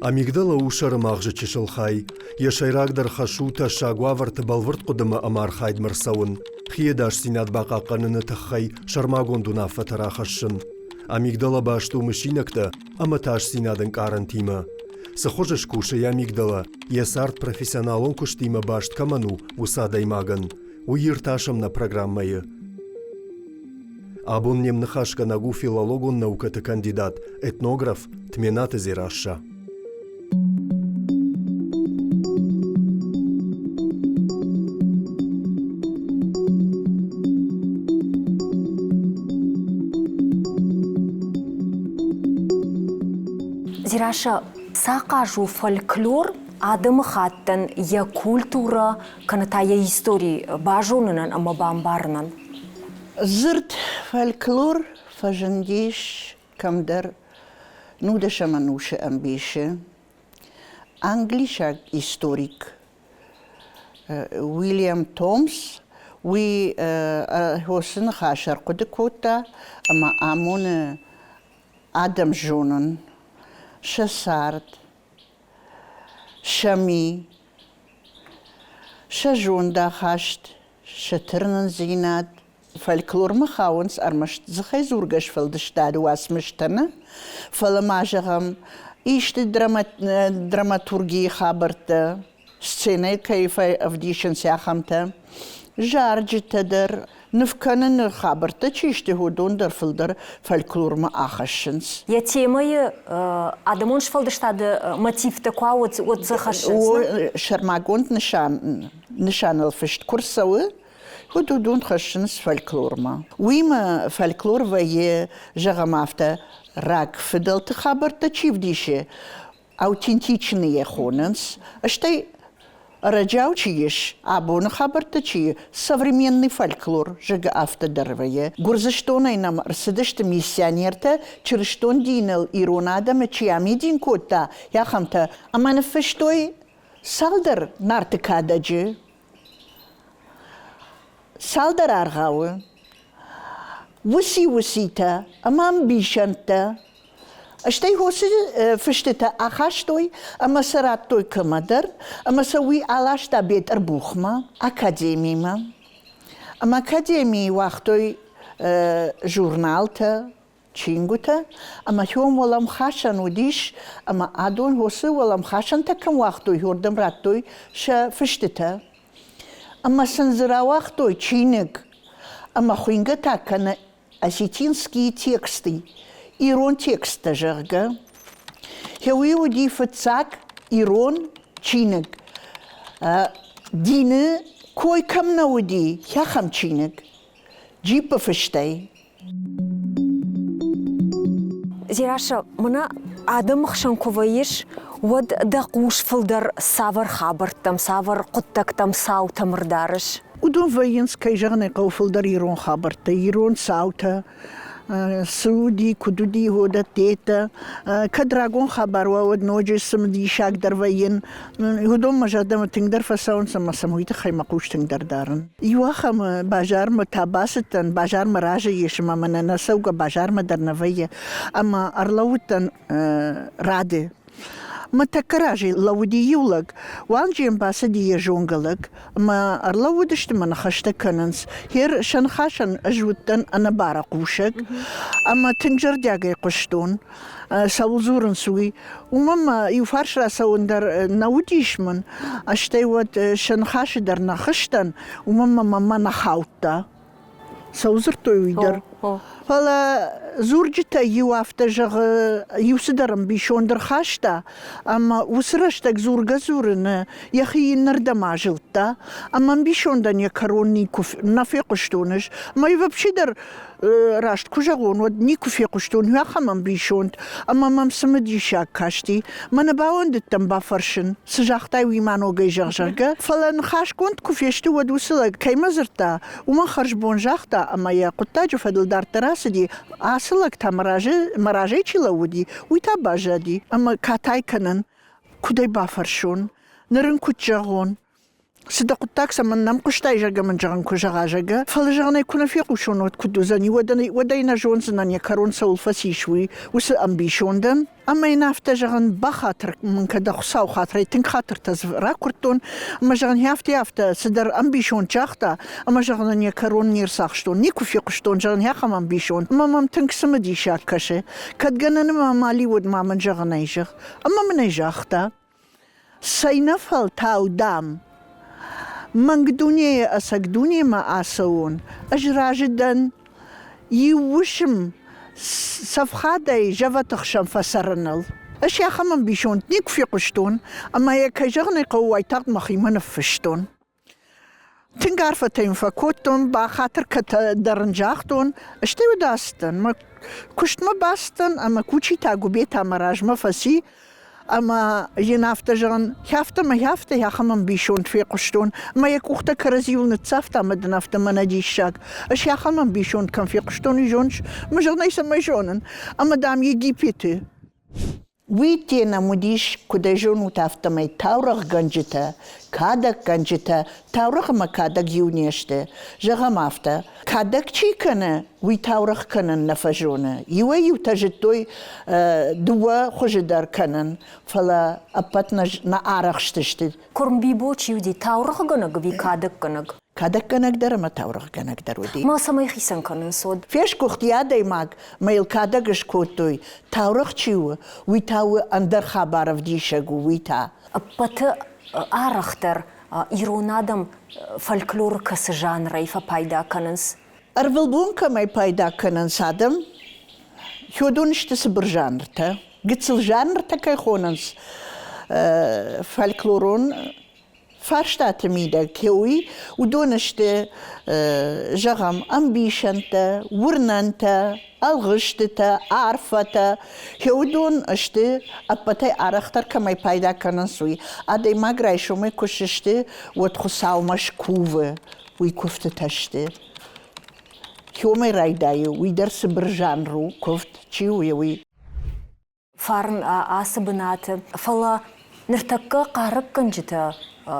Амигдала у сӕрымагъзы чысыл хай. Йӕ сӕйрагдӕр хӕс у тӕссаг уавӕрты бӕлвырд хъуыдымӕ ӕмӕ архайдмӕ рцӕуын, хи ӕдасдзинад бахъахъхъӕныны тыххӕй сӕрмагонд уынаффӕтӕ рахӕссын. Амигдала баст у мысинӕгтӕ ӕмӕ тасдзинады ӕнкъарӕнтимӕ. Цы хуызы скусы йӕ амигдала, йӕ цард профессионалон куыстимӕ баст кӕмӕн у, уыцы адӕймагӕн, уый иртасӕм нӕ программӕйы. Абон не мныхасгӕнӕг у филологон наукӕты кандидат, этнограф Тменаты Дзерассӕ. Дзерассӕ, цы ахъаз у фольклор адӕмыхаттӕн йӕ культурӕ кӕнӕ та йӕ истори базонынӕн ӕмӕ бамбарынӕн? Дзырд фольклор фӕзындис кӕмдӕр нудӕсӕм ӕнусы ӕмбисы. Англисаг историк Уильям Томс уый уыцы ныхас ӕрхъуыды кодта ӕмӕ амоны адӕм зонын сӕ цард, сӕ ми, сӕ зондахаст, сӕ тырнындзинад. Фольклормӕ хауынц ӕрмӕст дзыхӕй дзургӕ сфӕлдыстады уацмыстӕ нӕ, фӕлӕ ма, зӕгъӕм, исты драматургийы хабӕрттӕ, сценӕйы кӕй ӕвдисынц, ахӕмтӕ, зарджытӕ дӕр, ныв кӕныны хабӕрттӕ чи сты, уыдон дӕр фылдӕр фольклормӕ ахӕссынц. Йӕ темӕйы адӕмон сфӕлдыстады мотивтӕ куы уӕд, уӕд дзы хӕссынц? Сӕрмагонд нысан нысаныл фыст куы рцӕуы, уӕд уыдон хӕссынц фольклормӕ. Уыимӕ фольклор вӕййы, зӕгъӕм афтӕ, рагфыдӕлты хабӕрттӕ чи вдисы, аутентичны йӕ хонынц, стӕй ӕрӕджиау чи ис, абоны хабӕрттӕ чи современный фольклор, зӕгъы, афтӕ дӕр вӕййы. Гуырдзыстонӕй нӕм ӕрцыдысты миссионертӕ, чырыстон диныл ирон адӕмы чи амидин кодта, ахӕмтӕ, ӕмӕ ныффыстой Цалдӕр Нарты кадӕджы, цалдӕр аргъауы, уыци-уыцитӕ ӕмӕ ӕмбисӕндтӕ, стӕй хосы фыстытӕ ахастой ӕмӕ сӕ радтой кӕмӕдӕр, ӕмӕ сӕ уый аласта Бетъырбухмӕ, академимӕ. Ӕмӕ академийы уагътой журналтӕ, чингуытӕ ӕмӕ хион уӕлӕмхасӕн уыдис, ӕмӕ адон уыцы уӕлӕмхасӕнтӕ кӕм уагътой, уырдӕм радтой сӕ фыстытӕ. Ӕмӕ сын дзы рауагътой чиныг, ӕмӕ хуыйнгӕ та кӕны осетинские тексты, ирон тексттӕ, зӕгъгӕ. Уый уыди фыццаг ирон чиныг. Дины кой кӕм нӕ уыди, ахӕм чиныг. Джиппы фыстӕй. Дзерассӕ, мӕнӕ адӕмы хсӕн куы вӕййыс, уӕд дӕ хъус фылдӕр цавӕр хабӕрттӕм, цавӕр хъуыддӕгтӕм, цаутӕм ӕрдарыс? Уыдон вӕййынц, кӕй зӕгъын ӕй хъӕуы, фылдӕр ирон хабӕрттӕ, ирон цаутӕ, цы уыди, куыд уыди, уыдӕттӕ. Кӕд рагон хабар уа, уӕд ноджы цымыдисагдӕр вӕййын. Уыдон мӕ зӕрдӕмӕ тынгдӕр фӕцӕуынц ӕмӕ сӕм уый тыххӕй мӕ хъус тынгдӕр дарын. Иуахӕмы базармӕ та бацыдтӕн, базармӕ разы ис ӕмӕ мӕнӕ нӕ цӕугӕ базармӕ дӕр нӕ вӕййы. Ӕмӕ ӕрлӕууыдтӕн рады. Мӕ тӕккӕ разӕй лӕууыди иу лӕг. Уалынджы йӕм бацыди йӕ зонгӕ лӕг. Ӕмӕ ӕрлӕууыдысты мӕ ныхӕстӕ кӕнынц. Хер сӕ ныхасӕн ӕз уыдтӕн ӕнӕбары хъусӕг ӕмӕ тынг зӕрдиагӕй хъуыстон, цӕуыл дзурынц, уый. Уымӕн мӕ иу фарс рацӕуын дӕр нӕ уыдис мын, стӕй уӕд сӕ ныхасы дӕр нӕ хызтӕн, уымӕн мӕ мӕнмӕ нӕ хаудта. Цӕуыл дзырдтой, уый дӕр. Фӕлӕ дзурджытӕй иу афтӕ зӕгъы, иу цыдӕр ӕмбисонд ӕрхаста, ӕмӕ уыцы рӕстӕг дзургӕ-дзурыны йӕхи иннӕрдӕм азылдта, ӕмӕ ӕмбисондӕн йӕ кӕрон никуы нӕ фехъуыстон ӕз. Ӕмӕ вообще дӕр раст куы зӕгъон, уӕд никуы фехъуыстон ахӕм ӕмбисонд, ӕмӕ мӕм цымыдисаг касти. Мӕнӕ бауӕндыдтӕн бафӕрсын, цы загътай, уый ма ногӕй зӕгъ, зӕгъгӕ. Фӕлӕ ныхасгонд куы фесты, уӕд уыцы лӕг кӕимӕ дзырдта, уымӕн хӕрзбон загъта ӕмӕ йӕ хъуыддаджы фӕдыл дарддӕр ацыди. Ацы лӕг та мӕ разы, мӕ разӕй чи лӕууыди, уый та баззади. Ӕмӕ катай кӕнын, куыд ӕй бафӕрсон, ныр ын куыд зӕгъон? Цы дӕ хъуыддаг, цӕмӕн нӕм хъуыстай, зӕгъгӕ мын зӕгъын куы зӕгъа, зӕгъгӕ. Фӕлӕ зӕгъын ӕй куы нӕ фехъусон, уӕд куыд уыдзӕни, уӕд ӕй, уӕд ӕй нӕ зондзынӕн, йӕ кӕрон цӕуыл фӕцис, уый, уыцы ӕмбисондӕн. Ӕмӕ йын афтӕ зӕгъын, бахатыр мын кӕд Хуыцауы хатырӕй тынг хатыртӕ ракуырдтон, ӕмӕ зӕгъын, афтӕ афтӕ цыдӕр ӕмбисонд загъта, ӕмӕ зӕгъын ын йӕ кӕрон не рцахстон, никуы фехъуыстон, зӕгъын, ахӕм ӕмбисонд. Ӕмӕ мӕм тынг цымыдисаг кӕсы. Кӕд гӕнӕн ӕмӕ амалиуӕд ма мын зӕгъын ӕй зӕгъ. Ӕмӕ мын ӕй загъта. Цӕйнӕфӕлтау, дам, мӕнг дунейы ӕцӕг дунемӕ ацӕуон, ӕз разы дӕн иу уысм цӕфхадӕй зӕвӕты хсӕн фӕцӕрыныл. Ӕз ахӕм ӕмбисонд никуы фехъуыстон, ӕмӕ йӕ, кӕй зӕгъын ӕй хъӕуы, уайтагъд мӕхимӕ ныффыстон. Тынг арфӕтӕ йын фӕкодтон, бахатыр дӕр ын загътон, стӕй уыд ацыдтӕн. Мӕ куыстмӕ бацыдтӕн ӕмӕ Кучитӕ Гуыбетӕ мӕ размӕ фӕци ӕмӕ йын афтӕ зӕгъын, афтӕ мӕ афтӕ ахӕм ӕмбисонд фехъуыстон. Мӕ йӕ къухтӕ кӕрӕдзиуыл ныццавта ӕмӕ дын афтӕ мӕнӕ диссаг. Ӕз ахӕм ӕмбисонд кӕм фехъуыстон, уый зоныс? Мӕ зӕгъын ӕй цӕмӕй зонын. Ӕмӕ, дам, Египеты Уый нӕм уыдис, куыд ӕй зонут, афтӕмӕй таурӕгъгӕнджытӕ, кадӕггӕнджытӕ, таурӕгъ ӕмӕ кадӕг иу не сты. Зӕгъӕм афтӕ, кадӕг чи кӕны, уый таурӕгъ кӕнын нӕ фӕзоны. Иуӕй-иутӕ зыдтой дыууӕ хуызы дӕр кӕнын, фӕлӕ ӕппӕт нӕ арӕхстысты. Куырм Бибо чи уыди, таурӕгъгӕнӕг ӕви кадӕггӕнӕг? Кадӕггӕнӕг дӕр ӕмӕ таурӕгъгӕнӕг дӕр уыди. Ма цӕмӕй хицӕн кӕнынц уӕд? Фесгуыхти адӕймаг, мӕ йыл кадӕг скодтой. Таурӕгъ чи у, уый та у ӕндӕр хабар ӕвдисӕг у, уый та. Ӕппӕты арӕхдӕр ирон адӕм фольклоры кӕцы жанрӕй фӕпайда кӕнынц? Ӕрвылбон кӕмӕй пайда кӕнынц адӕм, уыдон сты цыбыр жанртӕ. Гыццыл жанртӕ кӕй хонынц, фольклорон фарстаты мидӕг кӕуй, уыдон сты, зӕгъӕм, ӕмбисӕндтӕ, уырнӕнтӕ, ӕлгъыстытӕ, арфӕтӕ. Уыдон сты, ӕппӕтӕй арӕхдӕр кӕмӕй пайда кӕнынц, уый. Адӕймаг райсомӕй куы сысты, уӕд Хуыцаумӕ скувы, уый куывтытӕ сты. Кӕмӕй райдайы, уый дӕр цыбыр жанр у, куывд чи у, уый. Фарн ацы бынаты. Фӕлӕ ныртӕккӕ хъарӕггӕнджытӕ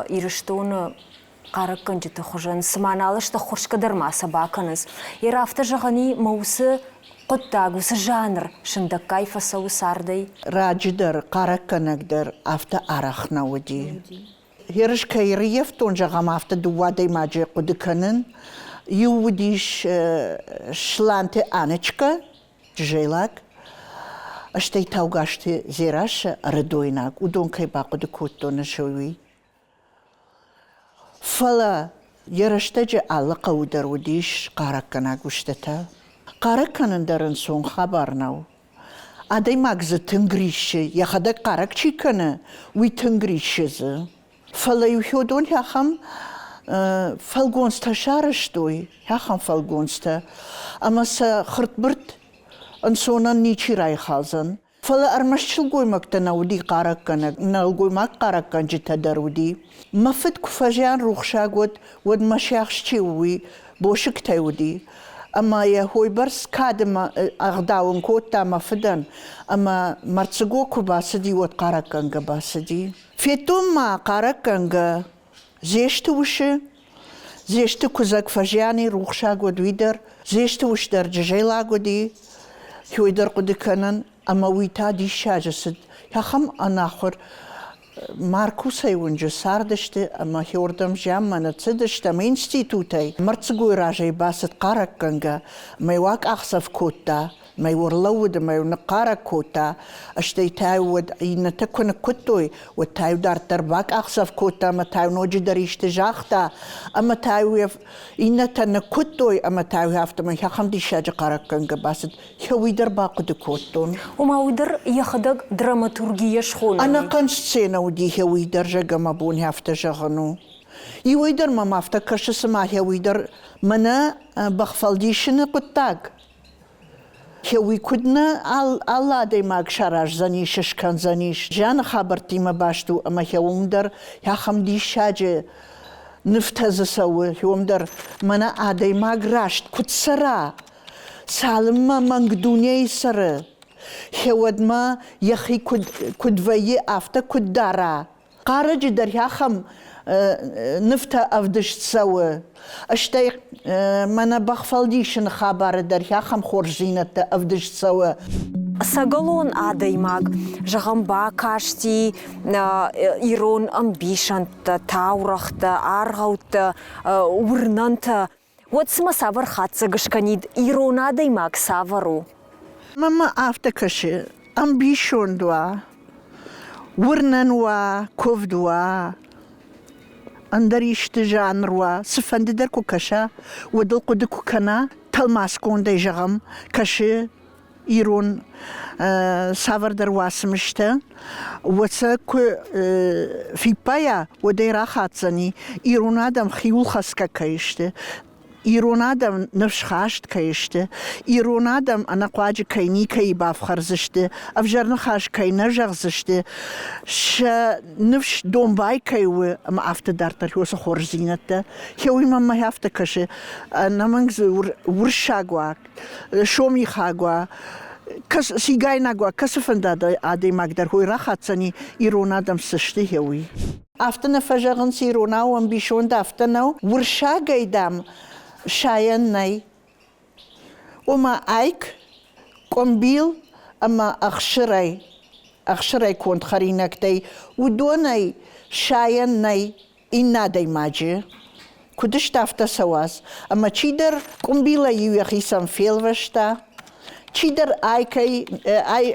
Ирыстоны хъарӕггӕнджыты хуызӕн цыма нал сты, хуысгӕ дӕр ма сӕ бакӕнынц. Йе афтӕ зӕгъӕн и, мӕ уыцы хъуыддаг, уыцы жанр сындӕггай фӕцӕуы цардӕй. Раджы дӕр, хъарӕггӕнӕг дӕр афтӕ арӕх нӕ уыди. Ерыс кӕй ӕрыййӕфтон, зӕгъӕм, афтӕ дыууӕ адӕймаджы хъуыды кӕнын. Иу уыдис Сланты Анычкӕ, Джызӕйлаг, стӕй Таугазты Дзерассӕ ӕрыдойнаг, уыдон кӕй бахъуыды кодтон ӕз, уый. Фӕлӕ йӕ рӕстӕджы алы хъӕуы дӕр уыдис хъарӕггӕнӕг устытӕ. Хъарӕг кӕнын дӕр ӕнцон хабар нӕу. Адӕймаг дзы тынг риссы, йӕхӕдӕг хъарӕг чи кӕны, уый тынг риссы дзы. Фӕлӕ-иу уыдон ахӕм фӕлгонцтӕ сарӕзтой, ахӕм фӕлгонцтӕ, ӕмӕ сӕ хыртбырт ӕнцонӕн ничи райхалдзӕн. Фӕлӕ ӕрмӕст сылгоймӕгтӕ нӕ уыди хъарӕггӕнӕг, нӕлгоймаг хъарӕггӕнджытӕ дӕр уыди. Мӕ фыд куы фӕзиан рухсаг уӕд, уӕд мӕ сиахс чи у, уый босыгтӕй уыди. Ӕмӕ йӕ хойбӕрц кады ӕгъдау ын кодта мӕ фыдӕн, ӕмӕ мӕрддзыго куы бацыди, уӕд хъарӕггӕнгӕ бацыди. Федтон ма хъарӕггӕнгӕ Дзесты усы, Дзесты куыдзӕг фӕзиани рухсаг уыд уый дӕр, Дзесты ус дӕр джызӕйлаг уыди, уый дӕр хъуыды кӕнын, ӕмӕ уый та диссаджы цыд. Ахӕм ӕнахуыр Маркусӕй уынджы цардысты ӕмӕ хиуырдӕм зианмӕ ныццыдыстӕм институтӕй. Мӕрддзыгой разӕй бацыд хъарӕггӕнгӕ, мӕ уа къахдзӕф кодта. Мӕ-иу ӕрлӕууыд ӕмӕ-иу ныхъхъарӕг кодта, стӕй та-иу уӕд иннӕтӕ куы ныккуыдтой, уӕд та-иу дарддӕр бакъахдзӕф кодта ӕмӕ та-иу ноджыдӕр исты загъта, ӕмӕ та-иу иннӕтӕ ныккуыдтой ӕмӕ та-иу афтӕмӕй ахӕм диссаджы хъарӕггӕнгӕ бацыд. Йӕ уый дӕр бахъуыды кодтон. Ома уый дӕр йӕхӕдӕг драматургийӕ схонӕн. Ӕнӕхъӕн сценӕ уыди йӕ уый дӕр, зӕгъгӕ, мӕ бон афтӕ зӕгъын у. Иуӕй дӕр мӕм афтӕ кӕсы, цыма йӕ уый дӕр мӕнӕ бӕхфӕлдисыны хъуыддаг Уый куыд нӕ алы адӕймаг сараздзӕнис, скӕндзӕнис. Зианы хабӕрттимӕ баст у ӕмӕ уым дӕр ахӕм диссаджы нывтӕ дзы цӕуы, уым дӕр мӕнӕ адӕймаг раст куыд цӕра, цалынмӕ мӕнг дунейы цӕры, уӕдмӕ йӕхи куыд, куыд вӕййы, афтӕ куыд дара. Хъарӕджы дӕр ахӕм нывтӕ ӕвдыст цӕуы. Стӕй мӕнӕ бӕхфӕлдисыны хабары дӕр ахӕм хорздзинӕдтӕ ӕвдыст цӕуы. Ӕцӕгӕлон адӕймаг, зӕгъӕм, бакасти ирон ӕмбисӕндтӕ, таурӕгътӕ, аргъӕуттӕ, уырнӕнтӕ, уӕд цымӕ цавӕр хатдзӕг скӕнид, ирон адӕймаг цавӕр у? Мӕнмӕ афтӕ кӕсы, ӕмбисонд уа, уырнӕн уа, куывд уа, ӕндӕр исты жанр уа, цыфӕнды дӕр куы кӕса, уӕд ыл хъуыды куы кӕна, тӕлмацгондӕй зӕгъӕм, кӕсы ирон цавӕрдӕр уацмыстӕ, уӕд сӕ куы фиппайа, уӕд ӕй рахатдзӕни, ирон адӕм хиуылхӕцгӕ кӕй сты, ирон адӕм ныфсхаст кӕй сты, ирон адӕм ӕнӕхъуаджы кӕй никӕй бафхӕрдзысты, ӕвзӕр ныхас кӕй нӕ зӕгъдзысты, сӕ ныфс домбай кӕй у ӕмӕ афтӕ дарддӕр уыцы хорздзинӕдтӕ. Уый мӕнмӕ афтӕ кӕсы, ӕнӕмӕнг дзы уырыссаг уа, сомихаг уа, цигайнаг уа, кӕцыфӕнды адӕймаг дӕр уый рахатдзӕни, ирон адӕм цы сты, уый. Афтӕ нӕ фӕзӕгъынц иронау ӕмбисонд афтӕ нӕу, уырыссагӕй, дам, сайӕн нӕй. Ома айк, къуымбил ӕмӕ ӕхсырӕй, ӕхсырӕй конд хӕринӕгтӕй уыдонӕй сайӕн нӕй иннӕ адӕймаджы. Куыд сты, афтӕ сӕ уадз. Ӕмӕ чидӕр къуымбилӕй-иу йӕхицӕн фелвӕста, чидӕр айкӕй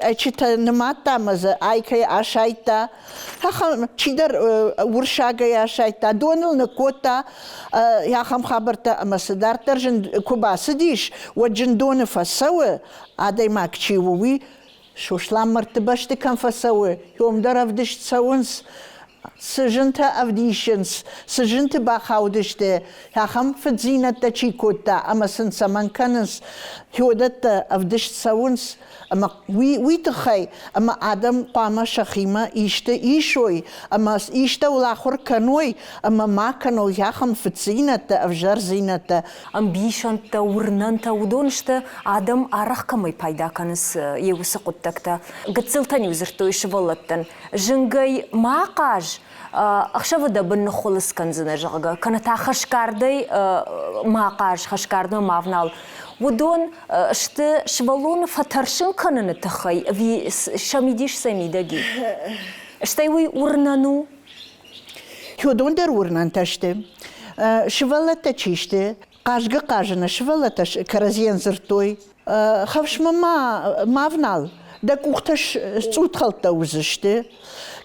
ӕйчытӕ нымадта ӕмӕ дзы айкӕй асайдта, ахӕм чидӕр уырсагӕй асайдта, доныл ныккодта ахӕм хабӕрттӕ ӕмӕ цы дарддӕр зын куы бацыдис, уӕд зындоны фӕцӕуы, адӕймаг чи у, уый Сослан мӕрдты бӕсты кӕм фӕцӕуы, уым дӕр ӕвдыст цӕуынц цы зынтӕ ӕвдисынц, цы зынты бахаудысты, ахӕм фыддзинӕдтӕ чи кодта ӕмӕ сын цӕмӕн кӕнынц, уыдӕттӕ ӕвдыст цӕуынц. Ӕмӕ уый, уый тыххӕй, ӕмӕ адӕм хъуамӕ сӕхимӕ исты исой ӕмӕ истӕуыл ахуыр кӕной ӕмӕ ма кӕной ахӕм фыддзинӕдтӕ, ӕвзӕрдзинӕдтӕ. Ӕмбисӕндтӕ, уырнӕнтӕ, уыдон сты, адӕм арӕх кӕмӕй пайда кӕнынц, йе уыцы хъуыддӕгтӕ. Гыццылтӕн-иу дзырдтой сывӕллӕттӕн, зынгӕй ма хъаз, ӕхсӕвы дӕ бын ныххуылыдз кӕндзынӕ, зӕгъгӕ, кӕнӕ та хӕсгардӕй ма хъаз, хӕсгардмӕ ма внал. Уыдон сты сывӕллоны фӕтӕрсын кӕныны тыххӕй ӕви сӕ мидис сӕ мидӕг и? Стӕй уый уырнӕн у? Уыдон дӕр уырнӕнтӕ сты. Сывӕллӕттӕ чи сты, хъазгӕ-хъазыны сывӕллӕттӕ кӕрӕдзийӕн дзырдтой, хӕфсмӕ ма, ма внал, дӕ къухтӕ сцъутхӕлттӕ уыдзысты.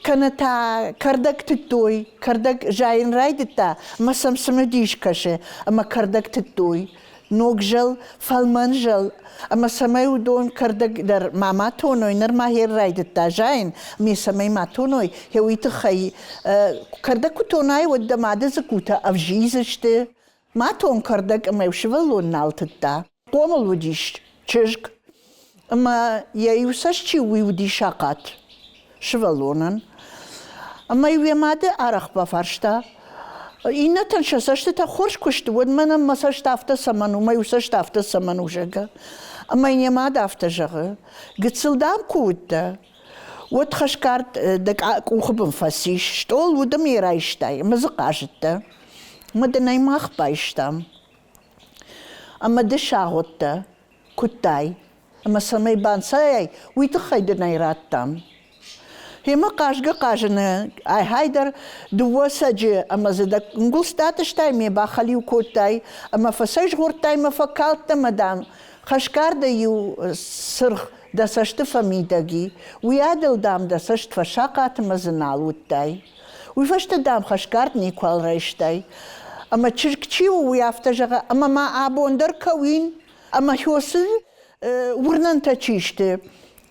Кӕнӕ та кӕрдӕг тыдтой, кӕрдӕг зайын райдыдта, ӕмӕ сӕм цымыдис кӕсы, ӕмӕ кӕрдӕг тыдтой. Ног зӕл, фӕлмӕн зӕл, ӕмӕ цӕмӕй уыдон кӕрдӕг дӕр ма ма тоной, нырма хер райдыдта зайын, ме цӕмӕй ма тоной, гъе уый тыххӕй кӕрдӕг куы тонай, уӕд дӕ мады дзыккутӕ ӕвзидзысты. Матон кӕрдӕг ӕмӕ сывӕллон нал тыдта. Хъомыл уыдис чызг, ӕмӕ йӕ иу цӕст чи уый уыди сахъат сывӕллонӕн. Ӕмӕ-иу йӕ мады арӕх бафарста, иннӕтӕн сӕ цӕстытӕ хорз куы сты, уӕд мӕнӕн мӕ цӕст афтӕ цӕмӕн у, мӕ иу цӕст афтӕ цӕмӕн у, зӕгъгӕ. Ӕмӕ йын йӕ мад афтӕ зӕгъы, гыццыл дам куы уыдтӕ, уӕд хӕсгард дӕ къухы бын фӕцис, стъол уыд ӕмӕ йӕ райстай ӕмӕ дзы хъазыдтӕ. Ӕмӕ дын ӕй мах байстам. Ӕмӕ ды сагъуыдтӕ, куыдтай. Ӕмӕ цӕмӕй банцайай, уый тыххӕй дын ӕй радтам. Гъемӕ хъазгӕ-хъазыны ай-гьай дӕр дыууӕ цӕджы ӕмӕ дзы дӕ нгуылдзтӕ атъыстай, ме бахӕлиу кодтай, ӕмӕ фӕцӕйзгъордтай мӕ фӕкалдтӕ мӕ, дам, хӕсгардӕй иу цыргъ дӕ цӕсты фӕмидӕг и, уыйадыл, дам, дӕ цӕст фӕсахъат ӕмӕ дзы нал уыдтай. Уый фӕстӕ, дам, хӕсгард никуал райстай. Ӕмӕ чызг чи у, уый афтӕ зӕгъы, ӕмӕ ма абон дӕр кӕуин, ӕмӕ хёсы уырнӕнтӕ чи сты,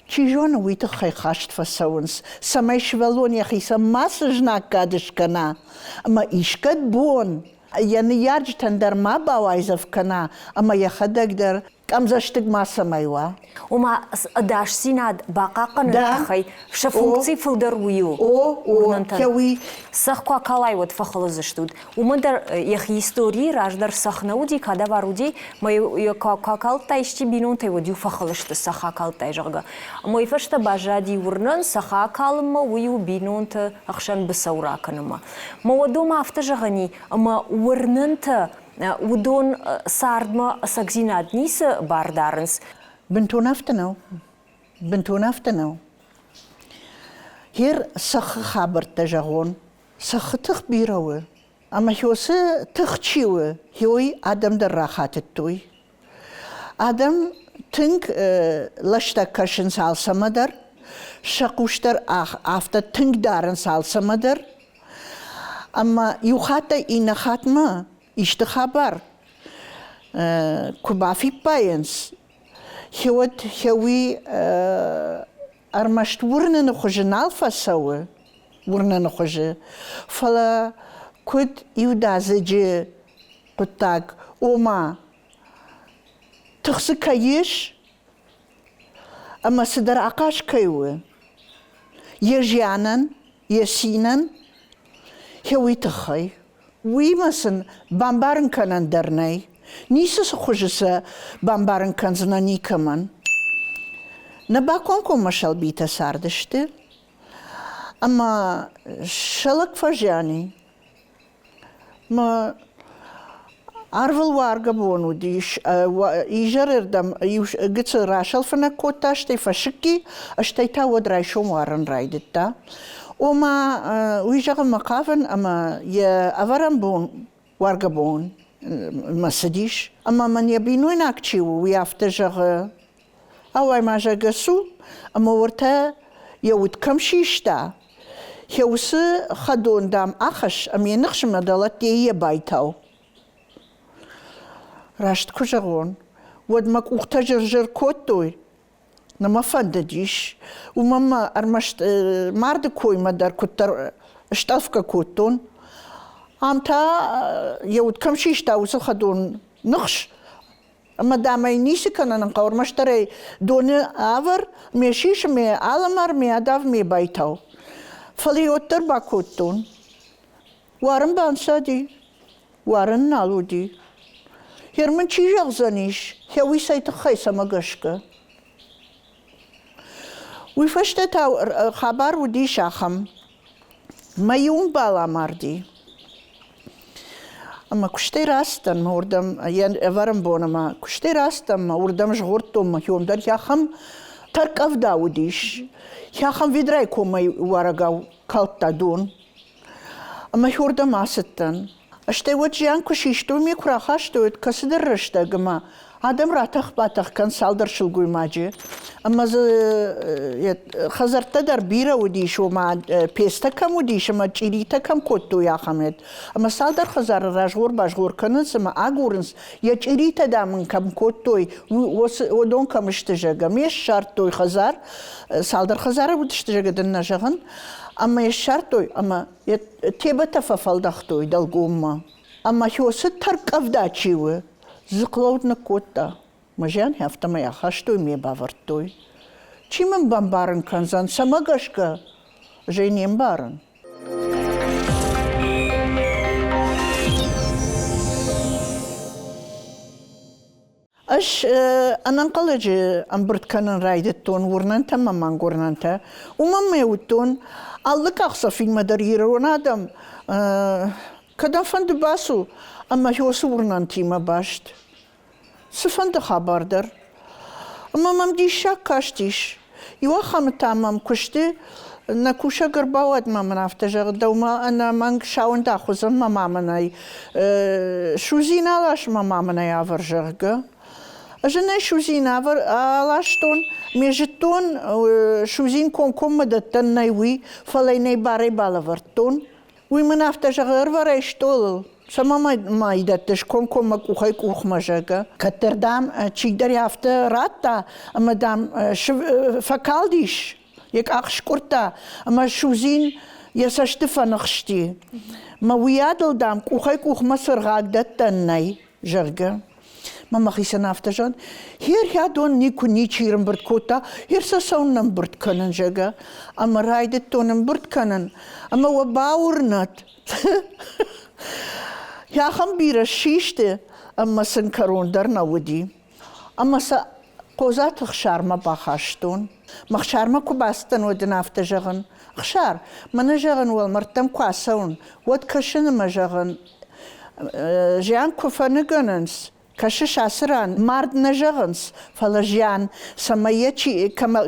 чи зоны, уый тыххӕй хаст фӕцӕуынц, цӕмӕй сывӕллон йӕхицӕн мацы знаггад скӕна ӕмӕ искӕд бон йӕ ныййарджытӕн дӕр ма бауайдзӕф кӕна ӕмӕ йӕхӕдӕг дӕр. Къӕмдзӕстыг ма цӕмӕй уа. Ома ӕдасдзинад бахъахъхъӕныны тыххӕй сӕ функци фылдӕр уый у. О, о, кӕуи. Цӕхх куы акалай, уӕд фӕхылыдзыстут. Уымӕн дӕр йӕхи историйы раздӕр цӕхх нӕ уыди, кадавар уыди, мӕ йӕ куы акалдта исчи бинонтӕй, уӕд-иу фӕхыл сты, цӕхх акалдтай, зӕгъгӕ. Ӕмӕ уый фӕстӕ баззади уырнӕн, цӕхх акалынмӕ уый у бинонты ӕхсӕн быцӕу ракӕнынмӕ. Мӕ уӕдомӕ афтӕ зӕгъӕн и, ӕмӕ уырнӕнтӕ уыдон цардмӕ ӕцӕгдзинад ницы бар дарынц. Бынтон афтӕ нӕу. Бынтон афтӕ нӕу. Гьер цӕххы хабӕрттӕ зӕгъон. Цӕххы тых бирӕ у. Ӕмӕ хёсы тых чи у, хёй адӕм дӕр рахатыдтой. Адӕм тынг лӕстӕг кӕсынц алцӕмӕ дӕр, сӕ хъус дӕр афтӕ тынг дарынц алцӕмӕ дӕр. Ӕмӕ иу хаттӕй иннӕ хатмӕ исты хабар куы бафиппайынц, хеуӕд хеуи ӕрмӕст уырныны хуызы нал фӕцӕуы, уырныны хуызы, фӕлӕ куыд иудадзыджы хъуыддаг, ома тых дзы кӕй ис ӕмӕ цыдӕр ахъаз кӕй у йӕ зианӕн, йӕ цинӕн, гъе уый тыххӕй. Уыимӕ сын бамбарын кӕнӕн дӕр нӕй. Ницы хуызы сӕ бамбарын кӕндзынӕ никӕмӕн. Нӕ бакомкоммӕ Сӕлбитӕ цардысты, ӕмӕ сӕ лӕг фӕзиан и. Мӕ арвыл уаргӕ бон уыдис. Изӕрырдӕм иу гыццыл расӕлфынӕг кодта, стӕй фӕсыкки, стӕй та уӕд райсом уарын райдыдта. Ома, уый зӕгъынмӕ хъавын, ӕмӕ йӕ ӕвӕрӕн бон, уаргӕ бон мӕ цыдис. Ӕмӕ мын йӕ бинойнаг чи у, уый афтӕ зӕгъы, ауай ма, зӕгъгӕ, цу, ӕмӕ уӕртӕ йӕ уд кӕм систа, йӕ уыцы хӕдон, дам, ахӕсс ӕмӕ йӕ ныхсмӕ дӕлӕ йӕ байтау. Раст куы зӕгъон, уӕд мӕ къухтӕ зыр-зыр кодтой, нӕ мӕ фӕндыдис. Уымӕн мӕ ӕрмӕст марды коймӕ дӕр куыддӕр стъӕлфгӕ кодтон. Ам та йӕ уд кӕм систа, уыцы хӕдон ныхс ӕмӕ дам ӕй ницы кӕнын хъӕуы, ӕрмӕстдӕр ӕй доны ӕвӕр, ме сис, ме аламар, ме адав, ме байтау. Фӕлӕ йӕ уӕддӕр бакодтон. Уарын банцади, уарын нал уыди. Гъер мын чи зӕгъдзӕнис, гъе уый цӕй тыххӕй, цӕмӕ гӕсгӕ? Уый фӕстӕ та хабар уыдис ахӕм. Мӕ иу ӕмбал амарди. Ӕмӕ куыстӕй рацыдтӕн мӕ уырдӕм, йӕ ӕвӕрӕн бон ӕмӕ куыстӕй рацыдтӕн мӕ уырдӕм згъордтон мӕ хион дӕр ахӕм тӕрккъӕвда уыдис. Ахӕм ведрайы комӕй уарӕгау калдта дон. Ӕмӕ уырдӕм ацыдтӕн. Стӕй уӕд зиан куы систой, ме куы рахастой, уӕд кӕцыдӕр рӕстӕг ӕмӕ адӕм ратӕх-батӕх кӕн цалдӕр сылгоймаджы. Ӕмӕ дзы хӕдзӕрттӕ дӕр бирӕ уыдис, ома пецтӕ кӕм уыдис ӕмӕ чъиритӕ кӕм кодтой, ахӕм. Ӕмӕ цалдӕр хӕдзары разгъор-базгъор кӕнынц ӕмӕ агурынц, йӕ чъиритӕ, дам, ын кӕм кодтой, уыдон кӕм сты, зӕгъгӕ. Ме ссардтой хӕдзар, цалдӕр хӕдзары уыдысты, зӕгъгӕ дын нӕ зӕгъын. Ӕмӕ йӕ ссардтой ӕмӕ йӕ тебӕтӕ фӕфӕлдӕхтой дӕлгоммӕ. Ӕмӕ хёсы тӕрккъӕвда чи у, дзыхълӕуд ныккодта. Мӕ зиан афтӕмӕй ахастой, ме бавӕрдтой. Чи мын бамбарын кӕндзӕн, цӕмӕ гӕсгӕ? Ӕз ӕй не мбарын. Ӕз ӕнӕнхъӕлӕджы ӕмбырд кӕнын райдыдтон уырнӕнтӕ ӕмӕ мӕнгуырнӕнтӕ. Уымӕн мӕ уыдтон, алы къахдзӕфимӕ дӕр ирон адӕм кӕдӕмфӕнды бацу ӕмӕ уыцы уырнӕнтимӕ баст. Цыфӕнды хабар дӕр. Ӕмӕ мӕм диссаг кастис. Иуахӕмы та мӕм куысты нӕ кусӕг ӕрбауад ӕмӕ мын афтӕ зӕгъы, дӕумӕ ӕнӕмӕнг сауындах уыдзӕн мӕ ма мын ӕй судзин алас ӕмӕ ма мын ӕй авӕр, зӕгъгӕ. Ӕз ын ӕй судзин аластон, ме зыдтон, судзин комкоммӕ дӕттӕн нӕй уый, фӕлӕ йын ӕй барӕй балӕвӕрдтон. Уый мын афтӕ зӕгъы, ӕрвӕрай стъолыл, цӕмӕ ма дӕттыс комкоммӕ къухӕй къухмӕ, зӕгъгӕ. Кӕддӕр, дам, чидӕр афтӕ радта, ӕмӕ, дам, фӕкалдис, йӕ къах скъуырдта, ӕмӕ судзин йӕ цӕсты фӕныхсти. Мӕ уыйадыл, дам, къухӕй къухмӕ цыргъаг дӕттӕн нӕй, зӕгъгӕ. Мӕ мӕхицӕн афтӕ зӕгъын, херхӕдон никуы ничи ӕрӕмбырд кодта, хер сӕ цӕуын ӕмбырд кӕнын, зӕгъгӕ. Ӕмӕ райдыдтон ӕмбырд кӕнын, ӕмӕ уӕ бауырнӕд, Ахӕм бирӕ систы, ӕмӕ сын кӕрон дӕр нӕ уыди. Ӕмӕ сӕ Хъодзаты Хсармӕ бахастон. Мӕ Хсармӕ куы бацыдтӕн, уӕд ын афтӕ зӕгъын: Хсар, мӕнӕ зӕгъын уӕлмӕрдтӕм куы ацӕуын, уӕд кӕсын ӕмӕ зӕгъын, зиан куы фӕныгӕнынц, Кӕсыс, ацы ран мард нӕ зӕгъынц, фӕлӕ зиан, цӕмӕй йӕ чи,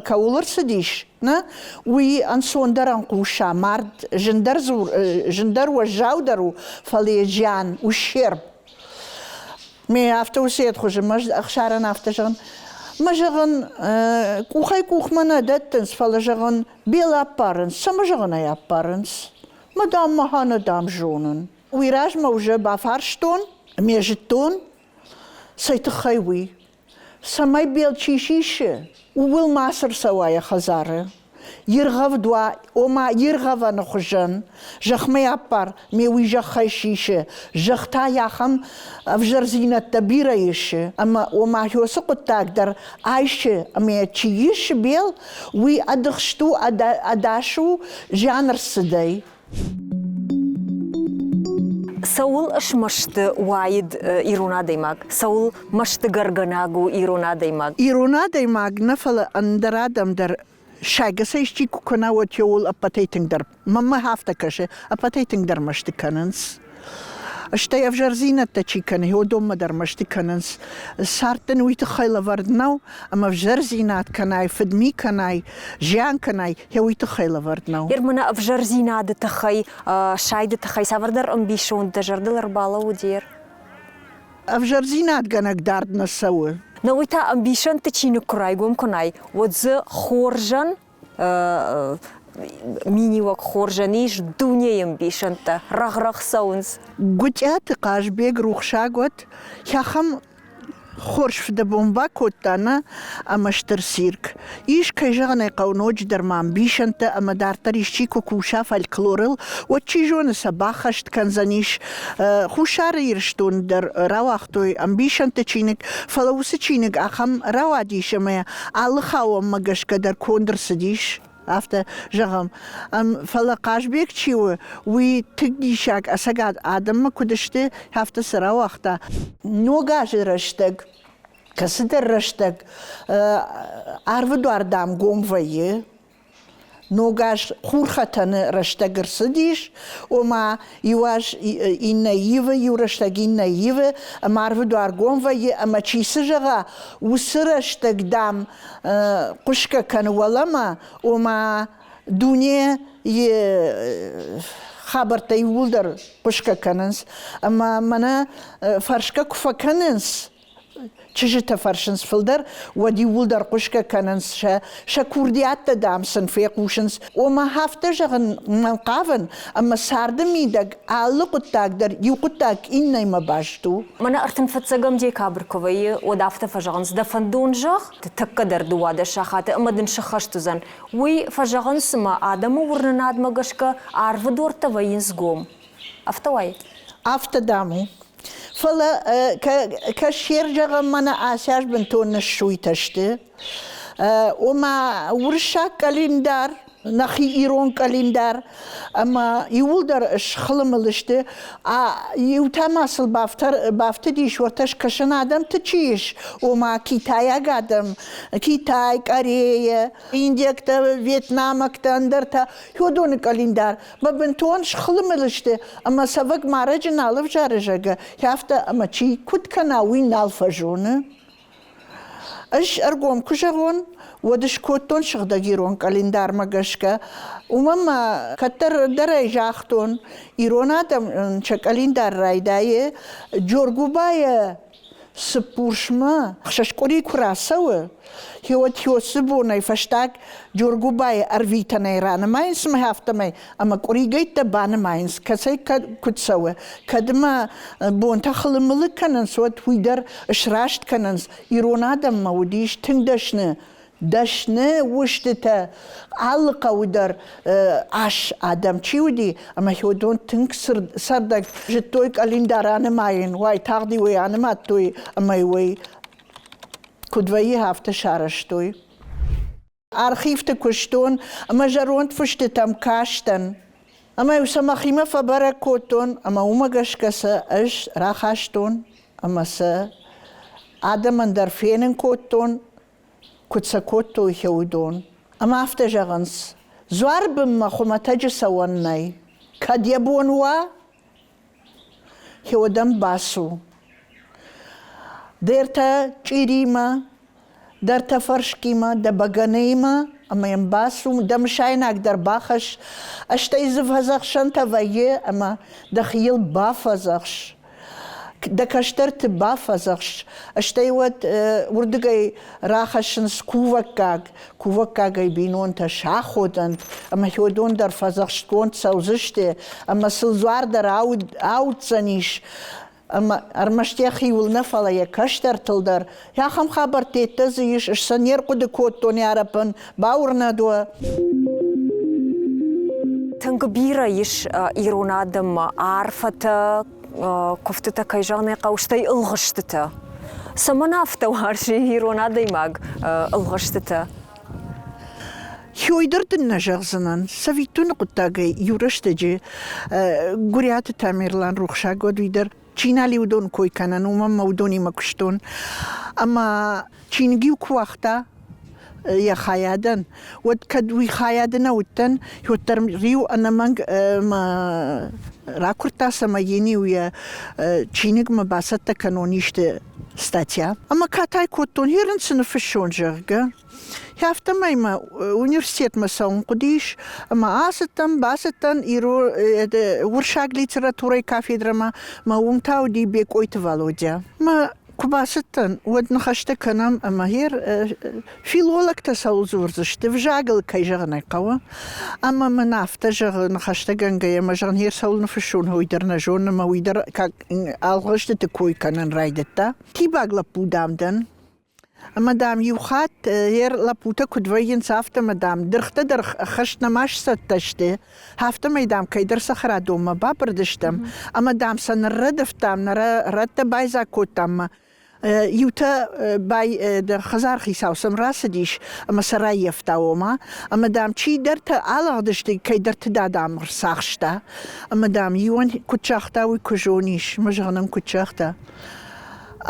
кӕуыл ӕрцыдис, нӕ, уый ӕнцондӕрӕн хъуса. Мард зындӕр, зындӕр уӕззаудӕр у, фӕлӕ йӕ зиан ущерб. Ме афтӕ уыцы хуызы мӕ ӕхсарӕн афтӕ зӕгъын, мӕ зӕгъын, къухӕй къухмӕ нӕ дӕттынц, фӕлӕ зӕгъын, бел ӕппарынц, цӕмӕ зӕгъын ӕй ӕппарынц? Мӕ дам, мӕхӕнӕ дам зонын. Уый размӕ уже бафарстон, ме зыдтон, цӕй тыххӕй уый. Цӕмӕй бел чи сисы, ууыл ма цы рцӕуа йӕ хӕдзары. Иргъӕвд уа, ома иргъӕвӕны хуызӕн, зӕхмӕ ӕппар, ме уый зӕххӕй сисы. Зӕхх та ахӕм ӕвзӕрдзинӕдтӕ бирӕ исы, ӕмӕ ома уыцы хъуыддаг дӕр айсы, ӕмӕ чи исы бел, уый ӕдыхст у, ӕдас у зиан ӕрцыдӕй. Цӕуыл смӕсты уаид ирон адӕймаг? Цӕуыл мӕстыгӕргӕнӕг у ирон адӕймаг? Ирон адӕймаг нӕ, фӕлӕ ӕндӕр адӕм дӕр сӕгасӕй исчи куы кӕна, уӕд еуыл ӕппӕтӕй тынгдӕр, мӕнмӕ афтӕ кӕсы, ӕппӕтӕй тынгдӕр мӕсты кӕнынц. Стӕй ӕвзӕрдзинӕдтӕ чи кӕны, уыдонмӕ дӕр мӕсты кӕнынц. Цард дын уый тыххӕй лӕвӕрд нӕу, ӕмӕ ӕвзӕрдзинад кӕнай, фыдми кӕнай, зиан кӕнай, йӕ уый тыххӕй лӕвӕрд нӕу. Ер мӕнӕ ӕвзӕрдзинады тыххӕй, сайды тыххӕй цавӕрдӕр ӕмбисонд дӕ зӕрдыл ӕрбалӕууыди? Ӕвзӕрдзинадгӕнӕг дард нӕ цӕуы. На уый та ӕмбисӕндты чиныг куы райгом кӕнай, уӕд дзы хорзӕн миниуӕг хорзӕн ис дунейы ӕмбисӕндтӕ, рӕгъ-рӕгъ цӕуынц. Гуытъиаты Хъазбег рухсаг уӕд, ахӕм хорз фыдӕбон бакодта нӕ ӕмӕ стыр цирк. Ис, кӕй зӕгъын ӕй хъӕуы, ноджыдӕр ма ӕмбисӕндтӕ ӕмӕ дарддӕр исчи куы куса фольклорыл, уӕд чи зоны сӕ баххӕст кӕндзӕнис. Хуссар Ирыстоны дӕр рауагътой ӕмбисӕндты чиныг, фӕлӕ уыцы чиныг ахӕм рауадис ӕмӕ алы хауӕнмӕ гӕсгӕ дӕр конд ӕрцыдис. Афтӕ зӕгъӕм. Фӕлӕ Хъазбег чи у, уый тынг диссаг ӕцӕгад адӕммӕ куыд сты, афтӕ цы рауагъта. Ног азы рӕстӕг, кӕцыдӕр рӕстӕг арвы дуар, дам, гом вӕййы. Ног аз хурхӕтӕны рӕстӕг ӕрцыдис, ома иу аз иннӕ ивы, иу рӕстӕг иннӕ ивы, ӕмӕ арвы дуар гом вӕййы, ӕмӕ чи цы зӕгъа, уыцы рӕстӕг, дам, хъуысгӕ кӕны уӕлӕмӕ, ома дуне хабӕрттӕ иууылдӕр хъуысгӕ кӕнынц. Ӕмӕ мӕнӕ фӕрсгӕ куы фӕкӕнынц, чызджытӕ фӕрсынц фылдӕр, уӕд иууылдӕр хъуысгӕ кӕнынц, сӕ, сӕ курдиаттӕ, дам, сын фехъусынц. Ома афтӕ зӕгъын мӕн хъавын, ӕмӕ царды мидӕг алы хъуыддаг дӕр иу хъуыддаг иннӕимӕ баст у. Мӕнӕ 35 декабрь куы вӕййы, уӕд афтӕ фӕзӕгъынц, дӕ фӕндон зӕгъ, тӕккӕ дӕр 12 сахаты ӕмӕ дын сыххӕст уыдзӕн. Уый фӕзӕгъынц, цыма адӕмы уырнынадмӕ гӕсгӕ арвы дуӕрттӕ вӕййынц гом. Афтӕ уай? Афтӕ, дам, у. Фӕлӕ кӕсер зӕгъӕм, мӕнӕ ацы аз бынтон ныссуйтӕ сты. Ома уырыссаг къӕлиндар, нӕхи ирон къӕлиндар, ӕмӕ иууылдӕр схылымыл сты. Иутӕ ма сыл бафтыдис, уӕртӕ скӕсӕн адӕмты чи ис, ома китайаг адӕм, Китай, Корея, индиӕгтӕ, вьетнамӕгтӕ, ӕндӕртӕ, уыдоны къӕлиндар. Мӕ бынтон схылымыл сты, ӕмӕ цӕвӕг марӕджы нал ӕвзары, зӕгъгӕ, афтӕ ӕмӕ чи куыд кӕна, уый нал фӕзоны. Ӕз ӕргом куы зӕгъон, уӕд скодтон сыгъдӕг ирон къӕлиндармӕ гӕсгӕ. Уымӕн ма кӕддӕр дӕр ӕй загътон, ирон адӕм сӕ къӕлиндар райдайы Джоргуыбайӕ Цыппурсмӕ хсӕз къуыри куы рацӕуы, уӕд хёсы бонӕй фӕстаг Джоргуыбайы ӕрвитӕнӕй ранымайынц мӕ афтӕмӕй ӕмӕ къуыригӕйттӕ банымайынц, кӕцӕй куыд цӕуы. Кӕд ма бонтӕ хылы-мылы кӕнынц, уӕд уый дӕр сраст кӕнынц. Ирон адӕммӕ уыдис тынг дӕсны. Дӕсны устытӕ алы хъӕуы дӕр ас адӕм чи уыди, ӕмӕ уыдон тынг цӕрдӕг зыдтой къӕлиндар анымайын, уайтагъд-иу ӕй анымадтой ӕмӕ-иу ӕй куыд вӕййы, афтӕ сарӕзтой. Архивты куыстон ӕмӕ зӕронд фыстытӕм кастӕн. Ӕмӕ-иу сӕ мӕхимӕ фӕбӕрӕг кодтон ӕмӕ уымӕ гӕсгӕ сӕ ӕз рахастон ӕмӕ сӕ адӕмӕн дӕр фенын кодтон, куыд сӕ кодтой уыдон. Ӕмӕ афтӕ зӕгъынц, дзуары бынмӕ хуымӕтӕджы цӕуӕн нӕй. Кӕд йӕ бон уа, уӕд ӕм бацу. Де ртӕ чъиримӕ, дӕ ртӕ фӕрскимӕ, дӕ бӕгӕныимӕ ӕмӕ йӕм бацу, дӕ мысайнаг дӕр бахӕсс, стӕй дзы фӕдзӕхсӕнтӕ вӕййы ӕмӕ дӕхи йыл бафӕдзӕхс. Дӕ кӕстӕрты бафӕдзӕхс, стӕй уӕд уырдыгӕй рахӕссынц кувӕггаг, кувӕггагӕй бинонтӕ саходӕнт, ӕмӕ уыдон дӕр фӕдзӕхстгонд цӕудзысты, ӕмӕ сыл дзуар дӕр ауддзӕнис, ӕмӕ ӕрмӕст йӕхиуыл нӕ, фӕлӕ йӕ кӕстӕртыл дӕр. Ахӕм хабӕрттӕ дзы ис, ӕз сӕ не рхъуыды кодтон арӕппӕн, бауырнӕд уӕ. Тынг бирӕ ис ирон адӕммӕ арфӕтӕ, куывтытӕ, кӕй зӕгъын ӕй хъӕуы, стӕй ӕлгъыстытӕ. Цӕмӕн афтӕ уарзы ирон адӕймаг ӕлгъыстытӕ? Хёйдӕр дын нӕ зӕгъдзынӕн. Цӕвиттоны хъуыддагӕй иу рӕстӕджы Гуыриаты Тамерлан рухсаг уӕд уый дӕр чи нал и, уыдон кой кӕнӕн, уымӕн мӕ уыдонимӕ куыстон. Ӕмӕ чиныг-иу куы уагъта йӕ хайадӕн, уӕд кӕд уый хайады нӕ уыдтӕн, уӕддӕр риу ӕнӕмӕнг мӕ ракуырдта, цӕмӕй йын-иу йӕ чиныгмӕ бацӕттӕ кӕнон исты статья. Ӕмӕ катай кодтон, ерын цы ныффыссон, зӕгъгӕ. Афтӕмӕй мӕ университетмӕ цӕуын хъуыдис ӕмӕ ацыдтӕн, бацыдтӕн уырыссаг литературӕйы кафедрӕмӕ, мӕ уым та уыди Бекъойты Валодя. Мӕ куы бацыдтӕн, уӕд ныхӕстӕ кӕнӕм ӕмӕ гъер филологтӕ цӕуыл дзурдзысты, взагыл кӕй зӕгъын ӕй хъӕуы. Ӕмӕ мын афтӕ зӕгъы, ныхӕстӕгӕнгӕйӕ мӕ зӕгъын, гъер цӕуыл ныффыссон, уый дӕр нӕ зонын ӕмӕ уый дӕр ӕлгъыстыты кой кӕнын райдыдта. Тибаг лӕппу, дам, дӕн. Ӕмӕ, дам, иу хатт йе лӕппутӕ куыд вӕййынц, афтӕ дам, дыргътӕ дӕр ӕххӕст нӕма сцӕттӕ сты, афтӕмӕй, дам, кӕйдӕр цӕхӕрадонмӕ бабырыдыстӕм ӕмӕ, дам, сӕ ныррӕдывтам, нӕ рӕттӕ байдзаг кодтам ӕмӕ иутӕ бай хӕдзар хицау сӕм рацыдис ӕмӕ сӕ раййӕфта ома, ӕмӕ, дам, чидӕртӕ алыгъдысты, кӕйдӕрты да, дам, ӕрцахста. Ӕмӕ, дам, иуӕн куыд загъта, уый куы зонис, мӕ зӕгъын ын куыд загъта.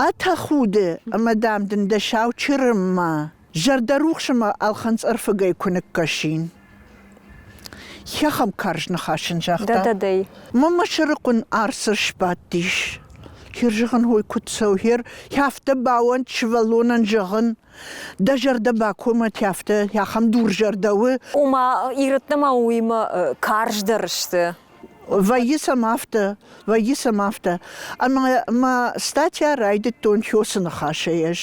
Атӕхуды, ӕмӕ, дам, дын дӕ сау чырынмӕ зӕрдӕрухс ӕмӕ ӕлхынцъ-ӕрфыгӕй куы ныккӕсин. Ахӕм карз ныхас ын загъта. Да-да-дӕй. Мӕ мӕ сӕрыхъуын арц сбадтис. Хер зӕгъын, ой, куыд цӕуы, хер, афтӕ бауӕнд сывӕллонӕн зӕгъын. Дӕ зӕрдӕ бакомӕт афтӕ, ахӕм дурзӕрдӕ у. Ома, ирӕттӕ ма уыимӕ карздӕр сты. Вӕййы сӕм афтӕ, вӕййы сӕм афтӕ. Ӕмӕ мӕ статья райдыдтон Хёсы ныхасӕй ӕз.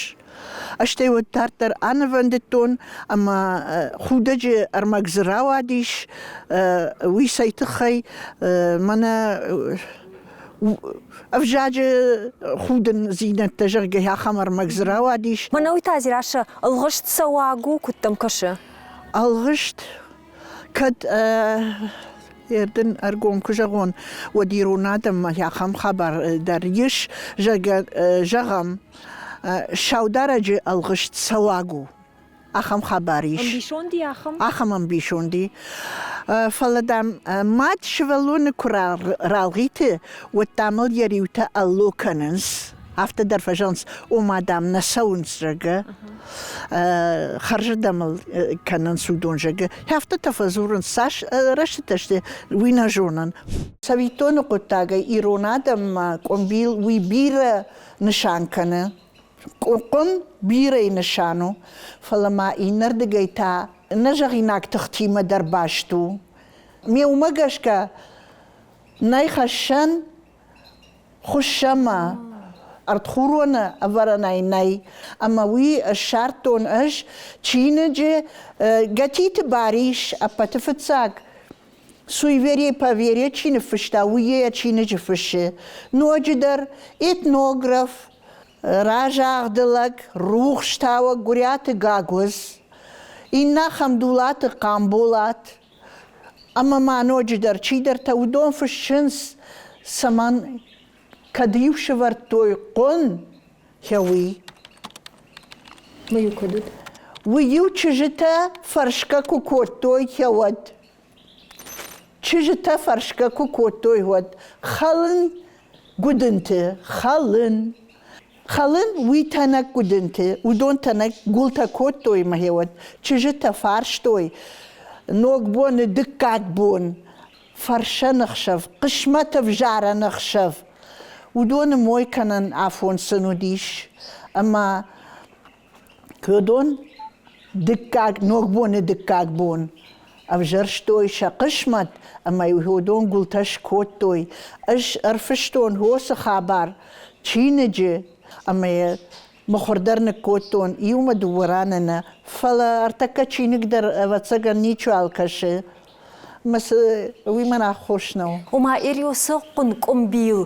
Стӕй уӕд дарддӕр анывӕндыдтон ӕмӕ худӕджы ӕрмӕг дзы рауадис, уый цӕй тыххӕй мӕнӕ ӕвзаджы худындзинӕдтӕ, зӕгъгӕ, ахӕм ӕрмӕг дзы рауадис. Мӕнӕ уый та, Дзерассӕ, ӕлгъыст цӕуаг у, куыд дӕм кӕсы? Ӕлгъыст Кӕд дын ӕргом куы зӕгъон, уӕд ирон адӕммӕ ахӕм хабар дӕр ис, зӕгъгӕ, зӕгъӕм, саударӕджы ӕлгъыст цӕуаг у. Ахӕм хабар ис. Ӕмбисонди ахӕм? Ахӕм ӕмбисонди. Фӕлӕ, дам, мад сывӕллоны куы ралгъиты, уӕд, дам, ыл йӕ риутӕ ӕлло кӕнынц. Афтӕ дӕр фӕзӕгъынц, ома, дам, нӕ цӕуынц, зӕгъгӕ. Хӕрзырдӕм ыл кӕнынц уыдон, зӕгъгӕ. Афтӕтӕ фӕдзурынц, цас рӕстытӕ сты, уый нӕ зонын. Цӕвиттоны хъуыддагӕй ирон адӕммӕ къуымбил уый бирӕ нысан кӕны. Къуым бирӕйы нысан у, фӕлӕ ма иннӕрдыгӕй та нӕзӕгъинаг тыхтимӕ дӕр баст у. Ме уымӕ гӕсгӕ нӕй хӕссӕн хуыссӕмӕ ӕртхуроны ӕвӕрӕнӕй нӕй, ӕмӕ уый ссардтон ӕз чиныджы Гӕтиты Барис ӕппӕты фыццаг Суеверие по вере чи ныффыста, уый йӕ чиныджы фыссы. Ноджыдӕр этнограф, разагъды лӕг, рухстауӕг Гуыриаты Гагуыдз. Иннӕ ахӕм Дулаты Хъамболат ӕмӕ ма ноджыдӕр чидӕртӕ уыдон фыссынц, цӕмӕн кӕд-иу сӕвӕрдтой хъуын, уый. Уый-иу куыд уыд? Уый-иу чызджытӕ фӕрсгӕ куы кодтой, уӕд. Чызджытӕ фӕрсгӕ куы кодтой, уӕд хӕлын гуыдынты, хӕлын. Хӕлын уый тӕнӕг гуыдынты, уыдон тӕнӕг гуылтӕ кодтой ӕмӕ уӕд чызджытӕ фарстой Ногбоны дыккаг бон, фӕрсӕн ӕхсӕв, хъысмӕт ӕвзарӕн ӕхсӕв. Уыдоны мой кӕнӕн афон сын уыдис ӕмӕ уыдон дыккаг Ногбоны дыккаг бон ӕвзӕрстой сӕ хъысмӕт ӕмӕ-иу уыдон гуылтӕ скодтой. Ӕз ӕрфыстон уыцы хабар чиныджы ӕмӕ йӕ мыхуыр дӕр ныккодтон иумӕ дыууӕ раны нӕ, фӕлӕ ӕртӕккӕ чиныг дӕр, ӕвӕццӕгӕн, ничиуал кӕсы. Мӕ цы, уый мӕн аххос нӕу. Ома Эриосы хъуын къуымбил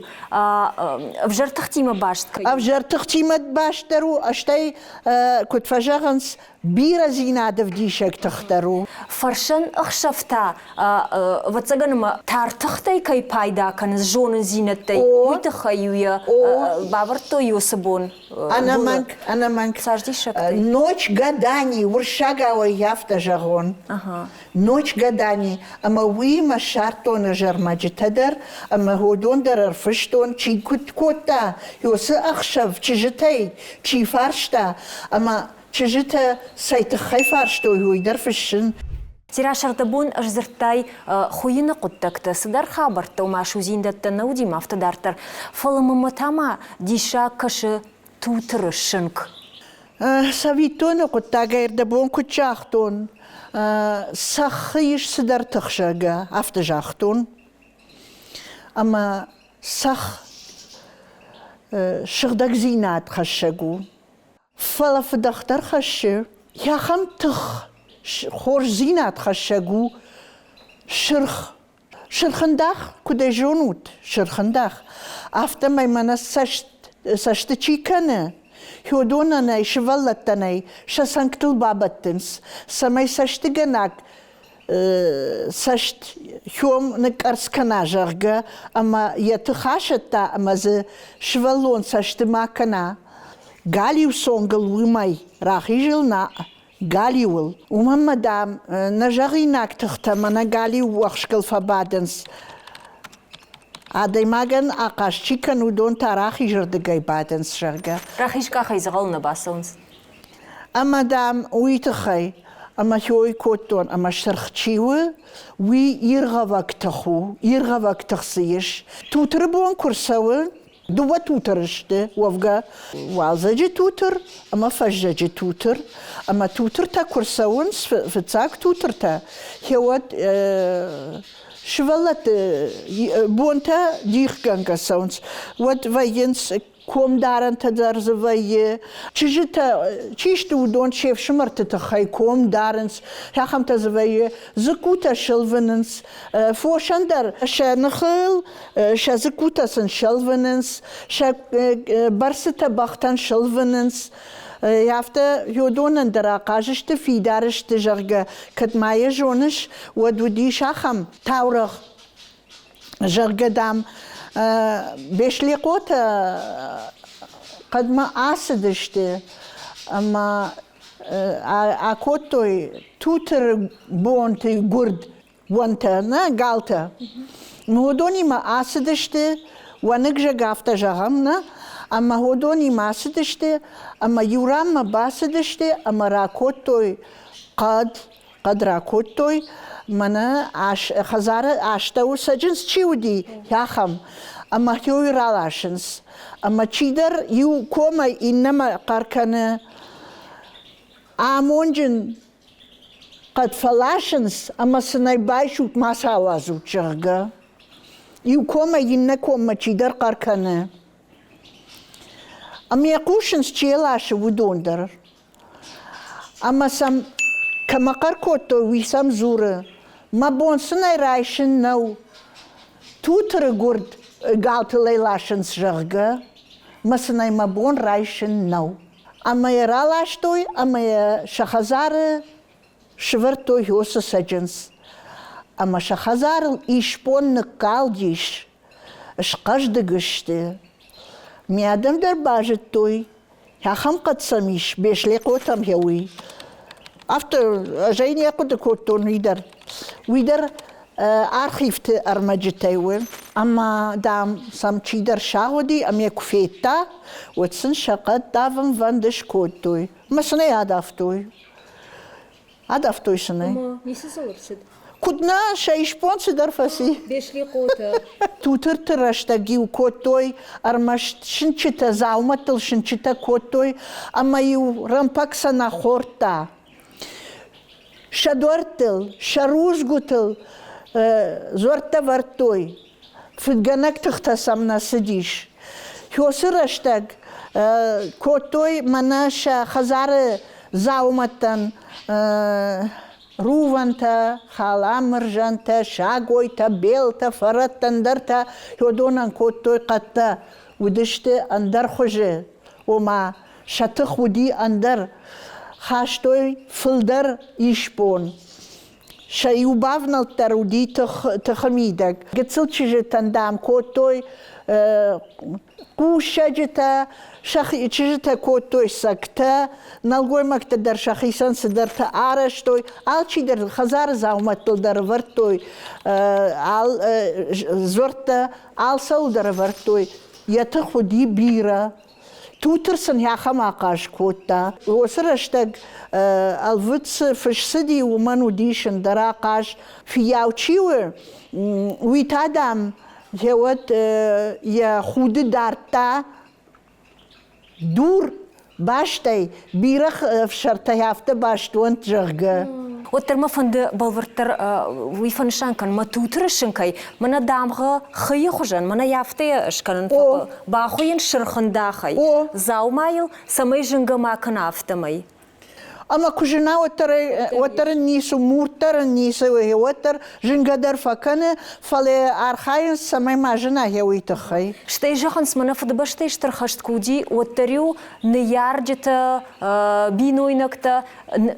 ӕвзӕр тыхтимӕ баст кӕй Ӕвзӕр тыхтимӕ баст дӕр у, стӕй, куыд фӕзӕгъынц, бирӕдзинад ӕвдисӕг тых дӕр у. Фӕрсӕн ӕхсӕвтӕ, ӕвӕццӕгӕн ӕмӕ тар тыхтӕй кӕй пайда кӕнынц зонындзинӕдтӕй, уый тыххӕй-иу йӕ бавӕрдтой уыцы бон. Ӕнӕмӕнг, ӕнӕмӕнг. Цас диссӕгтӕй? Ночь гаданий, уырыссагау ӕй афтӕ зӕгъон. Ночь гаданий, ӕмӕ уыимӕ ссардтон ӕз ӕрмӕджытӕ дӕр, ӕмӕ уыдон дӕр ӕрфыстон, чи куыд кодта, уыцы ӕхсӕв чызджытӕй чи фарста, ӕмӕ чызджытӕ цӕй тыххӕй фарстой, уый дӕр фыссын. Сӕрдӕбон ӕз дзырдтай хуыйыны хъуыддӕгтӕ, цыдӕр хабӕрттӕ, ома судзиндӕттӕ нӕ уыди ма афтӕ дарддӕр. Фӕлӕ мӕм та ма диссаг кӕсы Тутыры сынк. Цӕвиттоны хъуыддагӕй ӕрдӕбон куыд загътон, цӕххы ис цыдӕр тых, зӕгъгӕ, афтӕ загътон. Ӕмӕ цӕхх сыгъдӕгдзинад хӕссӕг у. Фӕлӕ фыдӕх дӕр хӕссы. Ахӕм тых, хорздзинад хӕссӕг у сырх. Сырхындах, куыд ӕй зонут, сырхындах, афтӕмӕй мӕнӕ цӕст, цӕсты чи кӕны, уыдонӕн ӕй, сывӕллӕттӕн ӕй сӕ цӕнгтыл бабӕттынц, цӕмӕй цӕстыгӕнӕг цӕст хьом ныкъкъӕрцц кӕна, зӕгъгӕ, ӕмӕ йӕ тых асӕтта ӕмӕ дзы сывӕллон цӕсты ма кӕна. Галиу цонгыл уымӕй, рахизыл нӕ, галиуыл. Уымӕн ма, дам, нӕ зӕгъинаг тыхтӕ мӕнӕ галиу уӕхскыл фӕбадынц. Адӕймагӕн ахъаз чи кӕны, уыдон та рахизырдыгӕй бадынц, зӕгъгӕ. Рахиз къахӕй дзӕгъӕл нӕ бацӕуынц. Ӕмӕ, дам, уый тыххӕй ӕмӕ хой кодтон, ӕмӕ сырх чи у, уый иргъӕвӕг тых у, иргъӕвӕг тых цы ис. Тутыры бон куы рцӕуы, дыууӕ тутыры сты, уӕвгӕ уалдзӕджы тутыр ӕмӕ фӕззӕджы тутыр. Ӕмӕ тутыртӕ куы рцӕуынц, фыццаг тутыртӕ, уӕд сывӕллӕтты бонтӕ дихгӕнгӕ цӕуынц. Уӕд вӕййынц комдарӕнтӕ дӕр дзы вӕййы. Чызджытӕ чи сты, уыдон се фсымӕрты тыххӕй ком дарынц, ахӕмтӕ дзы вӕййы. Дзыккутӕ сылвынынц, фосӕн дӕр сӕ ныхыл сӕ дзыккутӕ сын сӕлвынынц, сӕ бӕрцытӕ бӕхтӕн сӕлвынынц. Афтӕ уыдонӕн дӕр ахъаз сты, фидар сты, зӕгъгӕ, кӕд ма йӕ зоныс, уӕд уыдис ахӕм таурӕгъ зӕгъгӕ, дам, Беслехъотӕ хъӕдмӕ ацыдысты ӕмӕ акодтой Тутыры бонты гуырд уӕнтӕ, нӕ галтӕ. Уыдонимӕ ацыдысты, уӕныг зӕгъ афтӕ зӕгъӕм, нӕ, ӕмӕ уыдонимӕ ацыдысты ӕмӕ иу ранмӕ бацыдысты ӕмӕ ракодтой хъӕд, хъӕд ракодтой, мӕнӕ хӕдзары астӕу цӕджындз чи уыди, ахӕм, ӕмӕ хёй раласынц. Ӕмӕ чидӕр иу комӕй иннӕмӕ хъӕр кӕны, амонджын хъӕд фӕласынц ӕмӕ сын ӕй байсут, ма сӕ ауадзут, зӕгъгӕ. Иу комӕй иннӕ коммӕ чидӕр хъӕр кӕны. Ӕмӕ йӕ хъусынц, чи йӕ ласы, уыдон дӕр. Ӕмӕ сӕм кӕмӕ хъӕр кодтой, уый сӕм дзуры: Мӕ бон сын ӕй райсын нӕу. Тутыры гуырд галтыл ӕй ласынц, зӕгъгӕ, мӕ сын ӕй мӕ бон райсын нӕу. Ӕмӕ йӕ раластой ӕмӕ йӕ сӕ хӕдзары. Сывӕрдтой уыцы цӕджындз, ӕмӕ сӕ хӕдзарыл исбон ныккалдис, схъӕздыг сты. Ме адӕм дӕр базыдтой, ахӕм хъӕд сӕм ис, Беслехъотӕм йӕ уый. Афтӕ ӕз ӕй не хъуыды кодтон уый дӕр. Уый дӕр архивты ӕрмӕджытӕй у. Ӕмӕ, дам, сӕм чидӕр сагъуыди ӕмӕ куы федта, уӕд сын сӕ хъӕд давынвӕнд скодтой. Ӕмӕ сын ӕй адавтой. Адавтой сын ӕй. Ӕмӕ ницы сыл ӕрцыд? Куыд нӕ, сӕ исбон цыдӕр фӕци. Беслихъотӕ. Тутырты рӕстӕг-иу кодтой ӕрмӕст сынчытӕ, дзаумӕттыл сынчытӕ кодтой ӕмӕ-иу рӕмпӕг сӕ нӕ хордта. Сӕ дуӕрттыл, сӕ рудзгуытыл дзуӕрттӕ вӕрдтой. Фыдгӕнӕг тыхтӕ сӕм нӕ цыдис. Уыцы рӕстӕг кодтой мӕнӕ сӕ хӕдзары дзаумӕттӕн рувӕнтӕ, халамырзӕнтӕ, сагойтӕ, белтӕ, фӕрӕттӕ, ӕндӕртӕ уыдонӕн кодтой хъӕдтӕ, уыдысты ӕндӕр хуызы, ома сӕ тых уыди ӕндӕр, хастой фылдӕр исбон. Сӕ иу бавнӕлд дӕр уыди тыхы мидӕг. Гыццыл чызджытӕн, дам, кодтой хъусӕджытӕ, сӕхи чызджытӕ кодтой цӕгтӕ, нӕлгоймӕгтӕ дӕр сӕхицӕн цыдӕртӕ арӕзтой, алчидӕр хӕдзары дзаумӕттыл дӕр ӕвӕрдтой дзуӕрттӕ, алцӕуыл дӕр ӕвӕрдтой. Йӕ тых уыди бирӕ. Тутыр сын ахӕм ахъаз кодта. Уыцы рӕстӕг ӕлвыд цы фыс цыди, уымӕн уыдис ӕндӕр ахъаз. Фыййау чи у, уый та, дам, гъеуӕд йӕ худы дардта дур бастӕй, бирӕ ӕфсӕртӕй афтӕ баст уӕнт, зӕгъгӕ. Уӕддӕр мӕ фӕнды бӕлвырддӕр уый фӕнысан кӕн, мӕ тутыры сынкӕй мӕнӕ дамгъӕ хы-йы хуызӕн, мӕнӕ афтӕ скӕнын фӕхъӕуы. Бахуыйын сырхындахӕй, дзаумайыл, цӕмӕй зынгӕ ма кӕна, афтӕмӕй. Ӕмӕ куы зына, уӕддӕр, уӕддӕр ын ницы, мурддӕр ын ницы, уӕддӕр зынгӕ дӕр фӕкӕны, фӕлӕ архайынц, цӕмӕй ма зына гъе уый тыххӕй. Стӕй зӕгъынц, мӕнӕ Фыдыбӕстӕйы Стыр хӕст куы уыди, уӕддӕр-иу ныййарджытӕ, бинойнӕгтӕ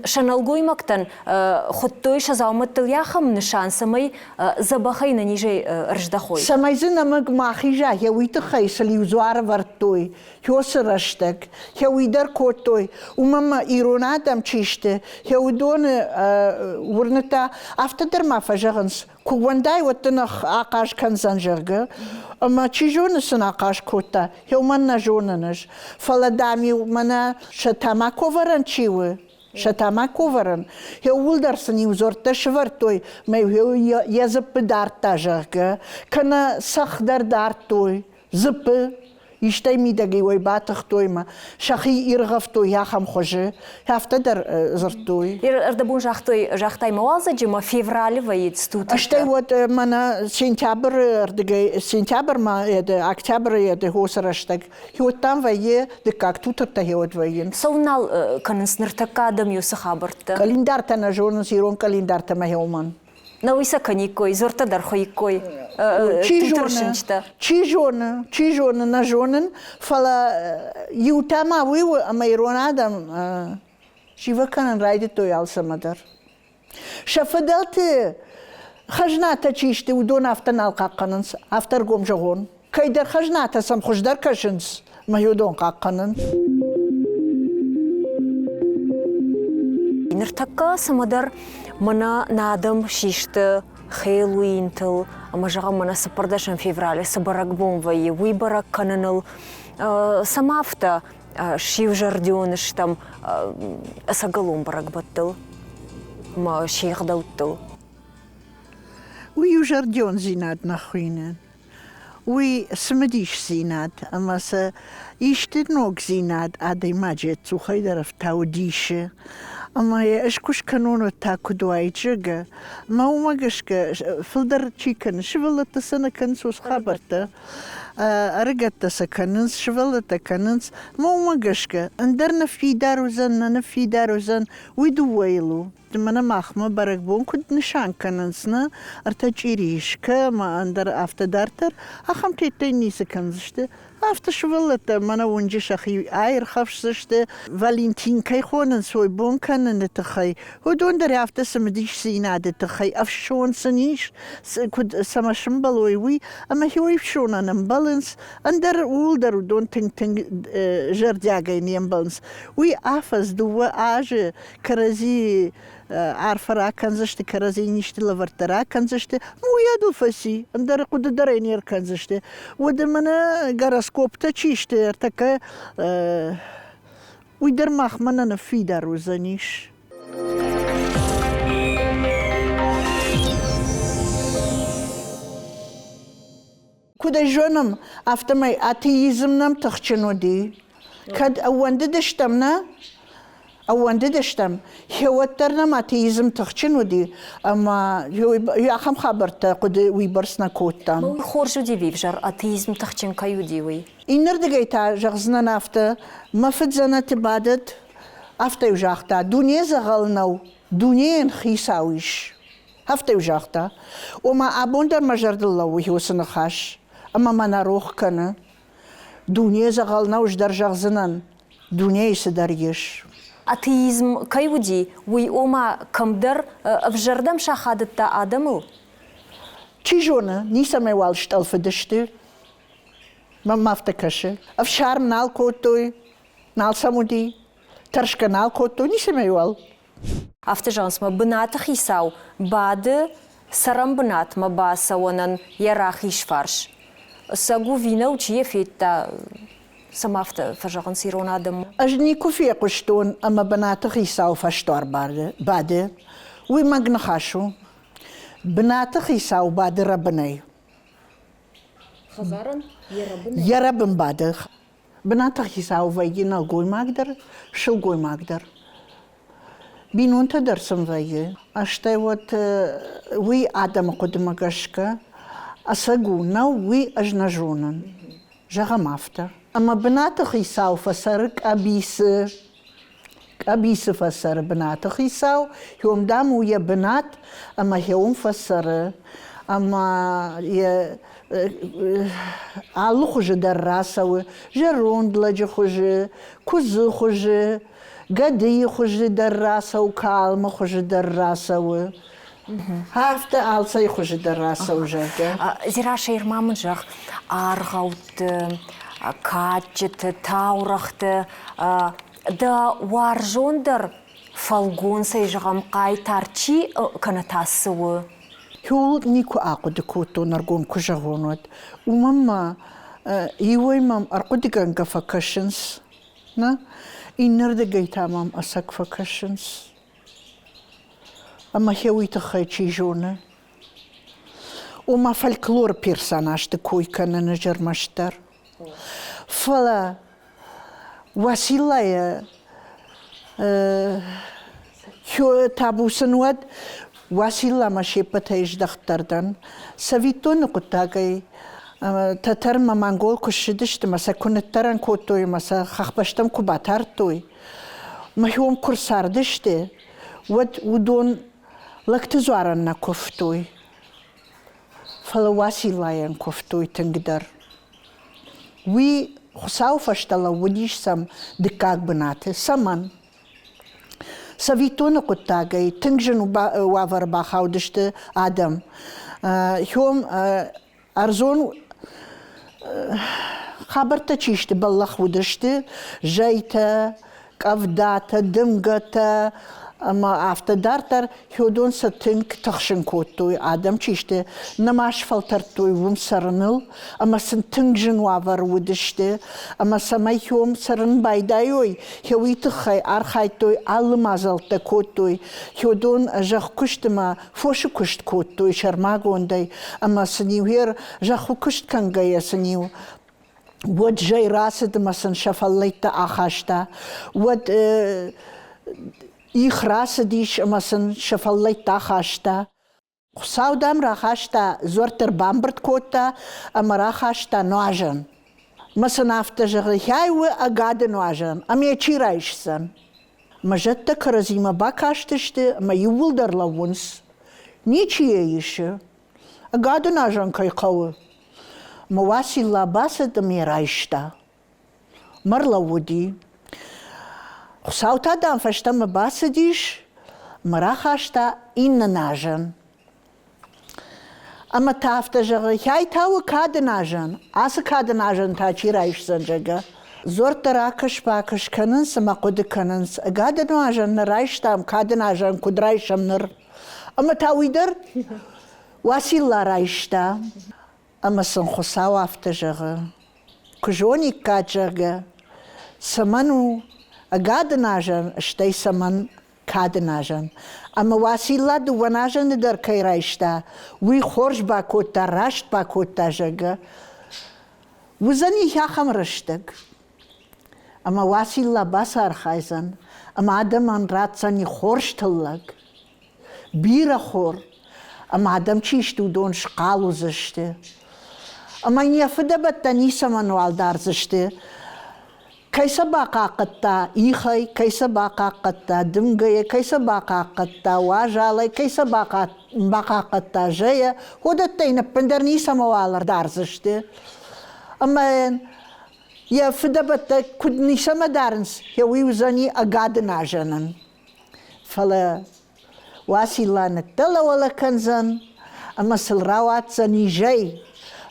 сӕ нӕлгоймӕгтӕн хуыдтой сӕ дзаумӕттыл ахӕм нысан, цӕмӕй дзӕбӕхӕй нӕнизӕй ӕрыздӕхой. Цӕмӕй дзы нӕмыг ма хиза, гъе уый тыххӕй сыл-иу дзуар ӕвӕрдтой уыцы рӕстӕг. Гъе уый дӕр кодтой. Уымӕн ма ирон адӕм чи сты, гъе уыдоны уырныдта, афтӕ дӕр ма фӕзӕгъынц, куы уӕндай, уӕд дын ахъаз кӕндзӕн, зӕгъгӕ. Ӕмӕ чи зоны, сын ахъаз кодта, гъе уымӕн нӕ зонын ӕз. Фӕлӕ, дам-иу мӕнӕ сӕ тамаковӕрӕн чи у, сӕ тамаковӕрӕн, иууылдӕр сын иу дзуӕрттӕ сывӕрдтой, мӕ йӕ дзыппы дардта, зӕгъгӕ, кӕнӕ цӕхх дӕр дардтой дзыппы, истӕй мидӕгӕй уой батыхтой мӕ сӕхи иргъӕвтой ахӕм хуызы, афтӕ дӕр дзырдтой. Ӕрдӕбон загътой, загътай мӕ уалдзӕджы мӕ февралы вӕййы стутӕ. Стӕй уӕд мӕнӕ сентябры ӕрдыгӕй, сентябрмӕ октябры хосы рӕстӕг Хиуӕттӕм вӕййы, дыккаг тутыртӕ хиуӕт вӕййынц. Цӕуын нал кӕнынц ныртӕккӕ адӕм уыцы хабӕрттӕ? Къӕлиндартӕ нӕ зонынц, ирон къӕлиндартӕ мӕ хеумӕн. Нӕ уый сӕ кӕниккой, дзуӕрттӕ дӕр хуыиккой. Чи зоны, чи зоны, чи зоны, нӕ зонын, фӕлӕ иутӕ ма уый у, ӕмӕ ирон адӕм зивӕг кӕнын райдыдтой алцӕмӕ дӕр. Сӕ фыдӕлты хӕзнатӕ чи сты, уыдон афтӕ нал хъахъхъӕнынц, афтӕ ӕргом зӕгъон. Кӕйдӕр хӕзнатӕ сӕм хуыздӕр кӕсынц, мӕ уыдон хъахъхъӕнынц. Ныртӕккӕ цымыдӕр мӕнӕ нӕ адӕм систы Хэллоуинтыл ӕмӕ зӕгъӕм, мӕнӕ 14 февралы цы бӕрӕгбон вӕййы, уый бӕрӕг кӕныныл. Цӕмӕ афтӕ сиузӕрдион стӕм ӕцӕгӕлон бӕрӕгбӕттыл ӕмӕ се гъдӕуттыл. Уый иузӕрдиондзинад нӕ хуыйны. Уый цымыдисдзинад ӕмӕ сӕ исты ногдзинад адӕймаджы цухӕй дӕр ӕфтауы дисы. Ӕмӕ йӕ ӕз куы скӕнон, уӕд та куыд уаид, зӕгъгӕ. Мӕ уымӕ гӕсгӕ фылдӕр чи кӕны, сывӕллӕттӕ сӕ нӕ кӕнынц уыцы хабӕрттӕ. Ӕрыгӕттӕ сӕ кӕнынц, сывӕллӕттӕ кӕнынц. Ӕмӕ уымӕ гӕсгӕ ӕндӕр ныффидар уыдзӕн, нӕ ныффидар уыдзӕн, уый дыууӕйыл у. Мӕнӕ махмӕ бӕрӕгбон куыд нысан кӕнынц, нӕ ӕртӕ чъирийы скӕ ӕмӕ ӕндӕр афтӕ дарддӕр, ахӕм теттӕй ницы кӕндзысты. Афтӕ сывӕллӕттӕ мӕнӕ уынджы сӕхи аирхӕфсдзысты, Валентин кӕй хонынц, уый бон кӕныны тыххӕй. Уыдон дӕр афтӕ цымыдисдзинады тыххӕй ӕфсон сын ис, куыд цӕмӕ сӕмбӕлой, уый, ӕмӕ хиуӕй ӕфсонӕн ӕмбӕлынц, ӕндӕр ууыл дӕр уыдон тынг-тынг зӕрдиагӕй не мбӕлынц. Уый афӕдз дыууӕ азы кӕрӕдзийы арфӕ ракӕндзысты, кӕрӕдзийы низты лӕвӕрттӕ ракӕндзысты, уыйадыл фӕци, ӕндӕр хъуыды дӕр ӕй не ркӕндзысты. Уӕдӕ мӕнӕ гороскоптӕ чи сты, ӕртӕккӕ уый дӕр махмӕ нӕ ныффидар уыдзӕнис. Куыд ӕй зонӕм, афтӕмӕй атеизм нӕм тыхджын уыди. Кӕд ӕууӕндыдыстӕм, нӕ? Ӕууӕндыдыстӕм, хеуӕддӕр нӕм атеизм тыхджын уыди, ӕмӕ ахӕм хабӕрттӕ хъуыды уыйбӕрц нӕ кодтам. Хорз уыди ӕви атеизм тыхджын кӕй уыди, уый? Иннӕрдыгӕй та зӕгъдзынӕн афтӕ, мӕ фыд дзӕнӕты бадӕд, афтӕ-иу загъта, дуне дзӕгъӕл нӕу, дунейӕн хицау ис. Афтӕ-иу загъта. Ома абон дӕр мӕ зӕрдыл лӕууы уыцы ныхас, ӕмӕ мӕ нӕ рох кӕны. Дуне дзӕгъӕл нӕу, ӕз дӕр зӕгъдзынӕн, дунейы цыдӕр ис. Атеизм кӕй уыди, уый ома кӕмдӕр ӕвзӕрдӕм сахадыдта адӕмыл? Чи зоны, ницӕмӕй уал стъӕлфыдысты. Мӕнмӕ афтӕ кӕсы. Ӕфсарм нал кодтой, нал сӕм уыди, тӕрсгӕ нал кодтой, ницӕмӕй уал. Афтӕ зӕгъынц, мӕ бынаты хицау бады цӕрӕнбынатмӕ бацӕуӕнӕн йӕ рахиз фарс. Сӕгу винау чи йӕ федта, цӕмӕ афтӕ фӕзӕгъынц ирон адӕм? Ӕз никуы фехъуыстон, ӕмӕ бынаты хицау фӕсдуар бады. Уый мӕнг ныхас у. Бынаты хицау бады рӕбынӕй. Хӕдзарӕн йӕ рӕбынӕй? Йӕ рӕбын бады. Бынаты хицау вӕййы нӕлгоймаг дӕр, сылгоймаг дӕр. Бинонтӕ дӕр сын вӕййы. Стӕй уӕд уый адӕмы хъуыдымӕ гӕсгӕ ӕцӕг у, нӕу, уый ӕз нӕ зонын. Зӕгъӕм афтӕ. Ӕмӕ бынаты хицау фӕцӕры къӕбицы. Къӕбицы фӕцӕры бынаты хицау, уым, дам, у йӕ бынат, ӕмӕ уым фӕцӕры. Ӕмӕ йӕ алы хуызы дӕр рацӕуы зӕронд лӕджы хуызы, куыдзы хуызы, гӕдыйы хуызы дӕр рацӕуы, калмы хуызы дӕр рацӕуы. Афтӕ алцӕй хуызы дӕр рацӕуы, зӕгъгӕ. Дзерассӕ, ма мын зӕгъ, аргъӕутты, кадджыты, таурӕгъты дӕ уарзондӕр фӕлгонцӕй зӕгъӕм, хъайтар чи кӕнӕ та цы у? Ууыл никуы ахъуыды кодтон, ӕргом куы зӕгъон, уӕд. Уымӕн ма иуӕй мӕм ӕрхъуыдыгӕнгӕ фӕкӕсынц, нӕ? Иннӕрдыгӕй та мӕм ӕцӕг фӕкӕсынц. Ӕмӕ хе уый тыххӕй чи зоны. Ома фольклоры персонажты кой кӕныны ӕрмӕстдӕр. Фӕлӕ Уациллайы табу сын уӕд, Уацилламӕ се ппӕтӕй здӕхтдӕр дӕн. Цӕвиттоны хъуыддагӕй тӕтӕрмӕ монгол куы ссыдысты мӕ сӕ куы ныддӕрӕн кодтой ӕмӕ сӕ хӕхбӕстӕм куы батардтой, мӕхион куы рцардысты, уӕд уыдон лӕгты дзуарӕн нӕ куывтой, фӕлӕ Уациллайӕн куывтой тынгдӕр. Уый Хуыцауы фӕстӕ лӕууыдис сӕм дыккаг бынаты. Цӕмӕн? Цӕвиттоны хъуыддагӕй тынг зын уавӕры бахаудысты адӕм. Хьом ӕрдзон хабӕрттӕ чи сты, бӕллӕх уыдысты, зӕйтӕ, къӕвдатӕ, дымгӕтӕ ӕмӕ афтӕ дарддӕр. Уыдон сӕ тынг тыхсын кодтой, адӕм чи сты, нӕма сфӕлтӕрдтой уым цӕрыныл ӕмӕ сын тынг зын уавӕр уыдысты. Ӕмӕ цӕмӕй уым цӕрын байдайой, уый тыххӕй архайдтой, алы мадзӕлттӕ кодтой. Уыдон зӕхкуысты ӕмӕ фосы куыст кодтой сӕрмагондӕй ӕмӕ сын-иу зӕххы куыст кӕнгӕйӕ сын-иу уӕд зӕй рацыд ӕмӕ сын сӕ фӕллӕйттӕ ахаста. Уӕд их рацыдис ӕмӕ сын сӕ фӕллӕйттӕ ахаста. Хуыцау, дам, рахаста, дзуӕрттӕ ӕрбамбырд кодта ӕмӕ рахаста нуазӕн. Мӕ сын афтӕ зӕгъы, хӕй у ӕгады нуазӕн, ӕмӕ йӕ чи райсдзӕн? Мӕ зӕдтӕ кӕрӕдзимӕ бакастысты ӕмӕ иууылдӕр лӕууынц. Ничи йӕ исы. Ӕгады нуазӕн кӕй хъӕуы? Мӕ Уацилла бацыд ӕмӕ йӕ райста. Мӕ рлӕууыди. Хуыцау та, дам, фӕстӕмӕ бацыдис мӕ рахаста иннӕ назӕн. Ӕмӕ та афтӕ зӕгъы, хӕй та у кады назӕн, ацы кады назӕн та чи райсдзӕн, зӕгъгӕ. Дзуӕрттӕ ракӕс-бакӕс кӕнынц ӕмӕ хъуыды кӕнынц, ӕгады нуазӕн нӕ райстам, кады назӕн куыд райсӕм ныр. Ӕмӕ та уый дӕр Уацилла райста. Ӕмӕ сын Хуыцау афтӕ зӕгъы: куы зониккат, зӕгъгӕ, цӕмӕн у ӕгады назӕн, стӕй цӕмӕн кады назӕн. Ӕмӕ Уацилла дыууӕ назӕны дӕр кӕй райста, уый хорз бакодта, раст бакодта, зӕгъгӕ. Уыдзӕни ахӕм рӕстӕг, ӕмӕ Уацилла бацархайдзӕн ӕмӕ адӕмӕн ратдзӕни хорз тыллӕг, бирӕ хор, ӕмӕ адӕм чи сты, уыдон схъал уыдзысты. Ӕмӕ йын йӕ фыдӕбӕттӕ ницӕмӕнуал дардзысты. Кӕй сӕ бахъахъхъӕдта ихӕй, кӕй сӕ бахъахъхъӕдта дымгӕйӕ, кӕй сӕ бахъахъхъӕдта уазалӕй, кӕй сӕ бахъахъхъӕдта зӕйӕ, уыдӕттӕй йын ӕппындӕр ницӕмӕуал ӕрдардзысты. Ӕмӕ йӕ фыдӕбӕттӕ куыд ницӕмӕ дарынц, уый уыдзӕни ӕгады назӕнӕн. Фӕлӕ Уацилла ныддӕлӕ-уӕлӕ кӕндзӕн ӕмӕ сыл рауадздзӕн изӕй,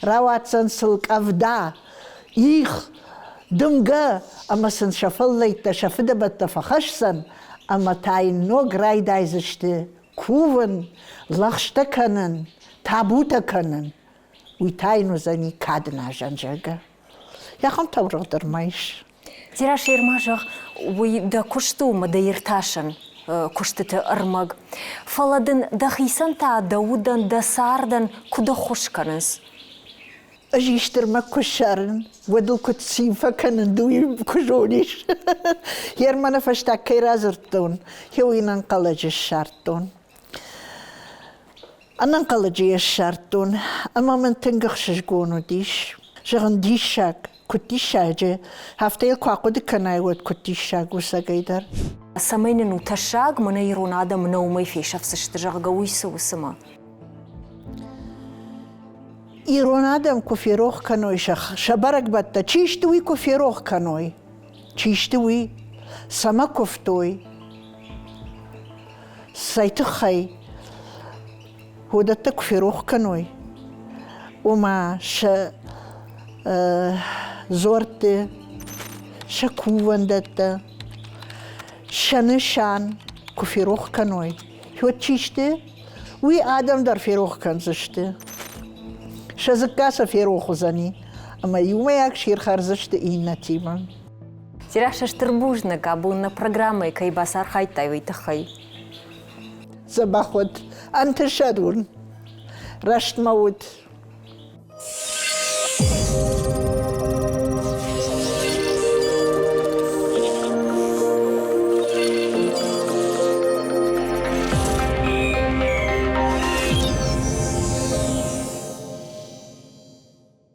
рауадздзӕн сыл къӕвда, их, дымгӕ ӕмӕ сын сӕ фӕллӕйттӕ, сӕ фыдӕбӕттӕ фӕхӕсдзӕн ӕмӕ та йын ног райдайдзысты кувын, лӕгъстӕ кӕнын, табутӕ кӕнын. Уый та йын уыдзӕни кады назӕн, зӕгъгӕ. Ахӕм таурӕгъ дӕр ма ис. Дзерассӕ ма зӕгъ, уый дӕ куыст у ӕмӕ дӕ иртасӕн куыстыты ӕрмӕг. Фӕлӕ дын дӕхицӕн та дӕ удӕн, дӕ цардӕн куыд ӕххуыс кӕнынц? Ӕз исты ӕрмӕг куы ссарын, уӕд ыл куыд цин фӕкӕнын, ды уый куы зонис. Германы фӕстаг кӕй радзырдтон, уый ӕнӕнхъӕлӕджы ссардтон. Ӕнӕнхъӕлӕджы йӕ ссардтон ӕмӕ мын тынг ӕхсызгон уыдис. Зӕгъын, диссаг, куыд диссаджы, афтӕ йыл куы ахъуыды кӕнай, уӕд куыд диссаг у цӕгӕйдӕр. Цӕмӕй нын у тӕссаг, мӕнӕ ирон адӕм нӕ уымӕй фесӕфдзысты, зӕгъгӕ, уый цы у цымӕ? Ирон адӕм куы ферох кӕной сӕ бӕрӕгбӕттӕ, чи сты, уый куы ферох кӕной, чи сты, уый, цӕмӕ куывтой, цӕй тыххӕй уыдӕттӕ куы ферох кӕной, ома сӕ дзуӕртты, сӕ кувӕндӕттӕ, сӕ нысан куы ферох кӕной, уӕд чи сты, уый адӕм дӕр ферох кӕндзысты. Сӕ дзыкка сӕ ферох уыдзӕни, ӕмӕ иумӕйаг сир хӕрдзысты иннӕтимӕ. Дзерассӕ, стыр бузныг, абон нӕ программӕйы кӕй бацархайдтай, уый тыххӕй. Дзӕбӕх уӕд, ӕнтысӕд уын, рӕстмӕ ут.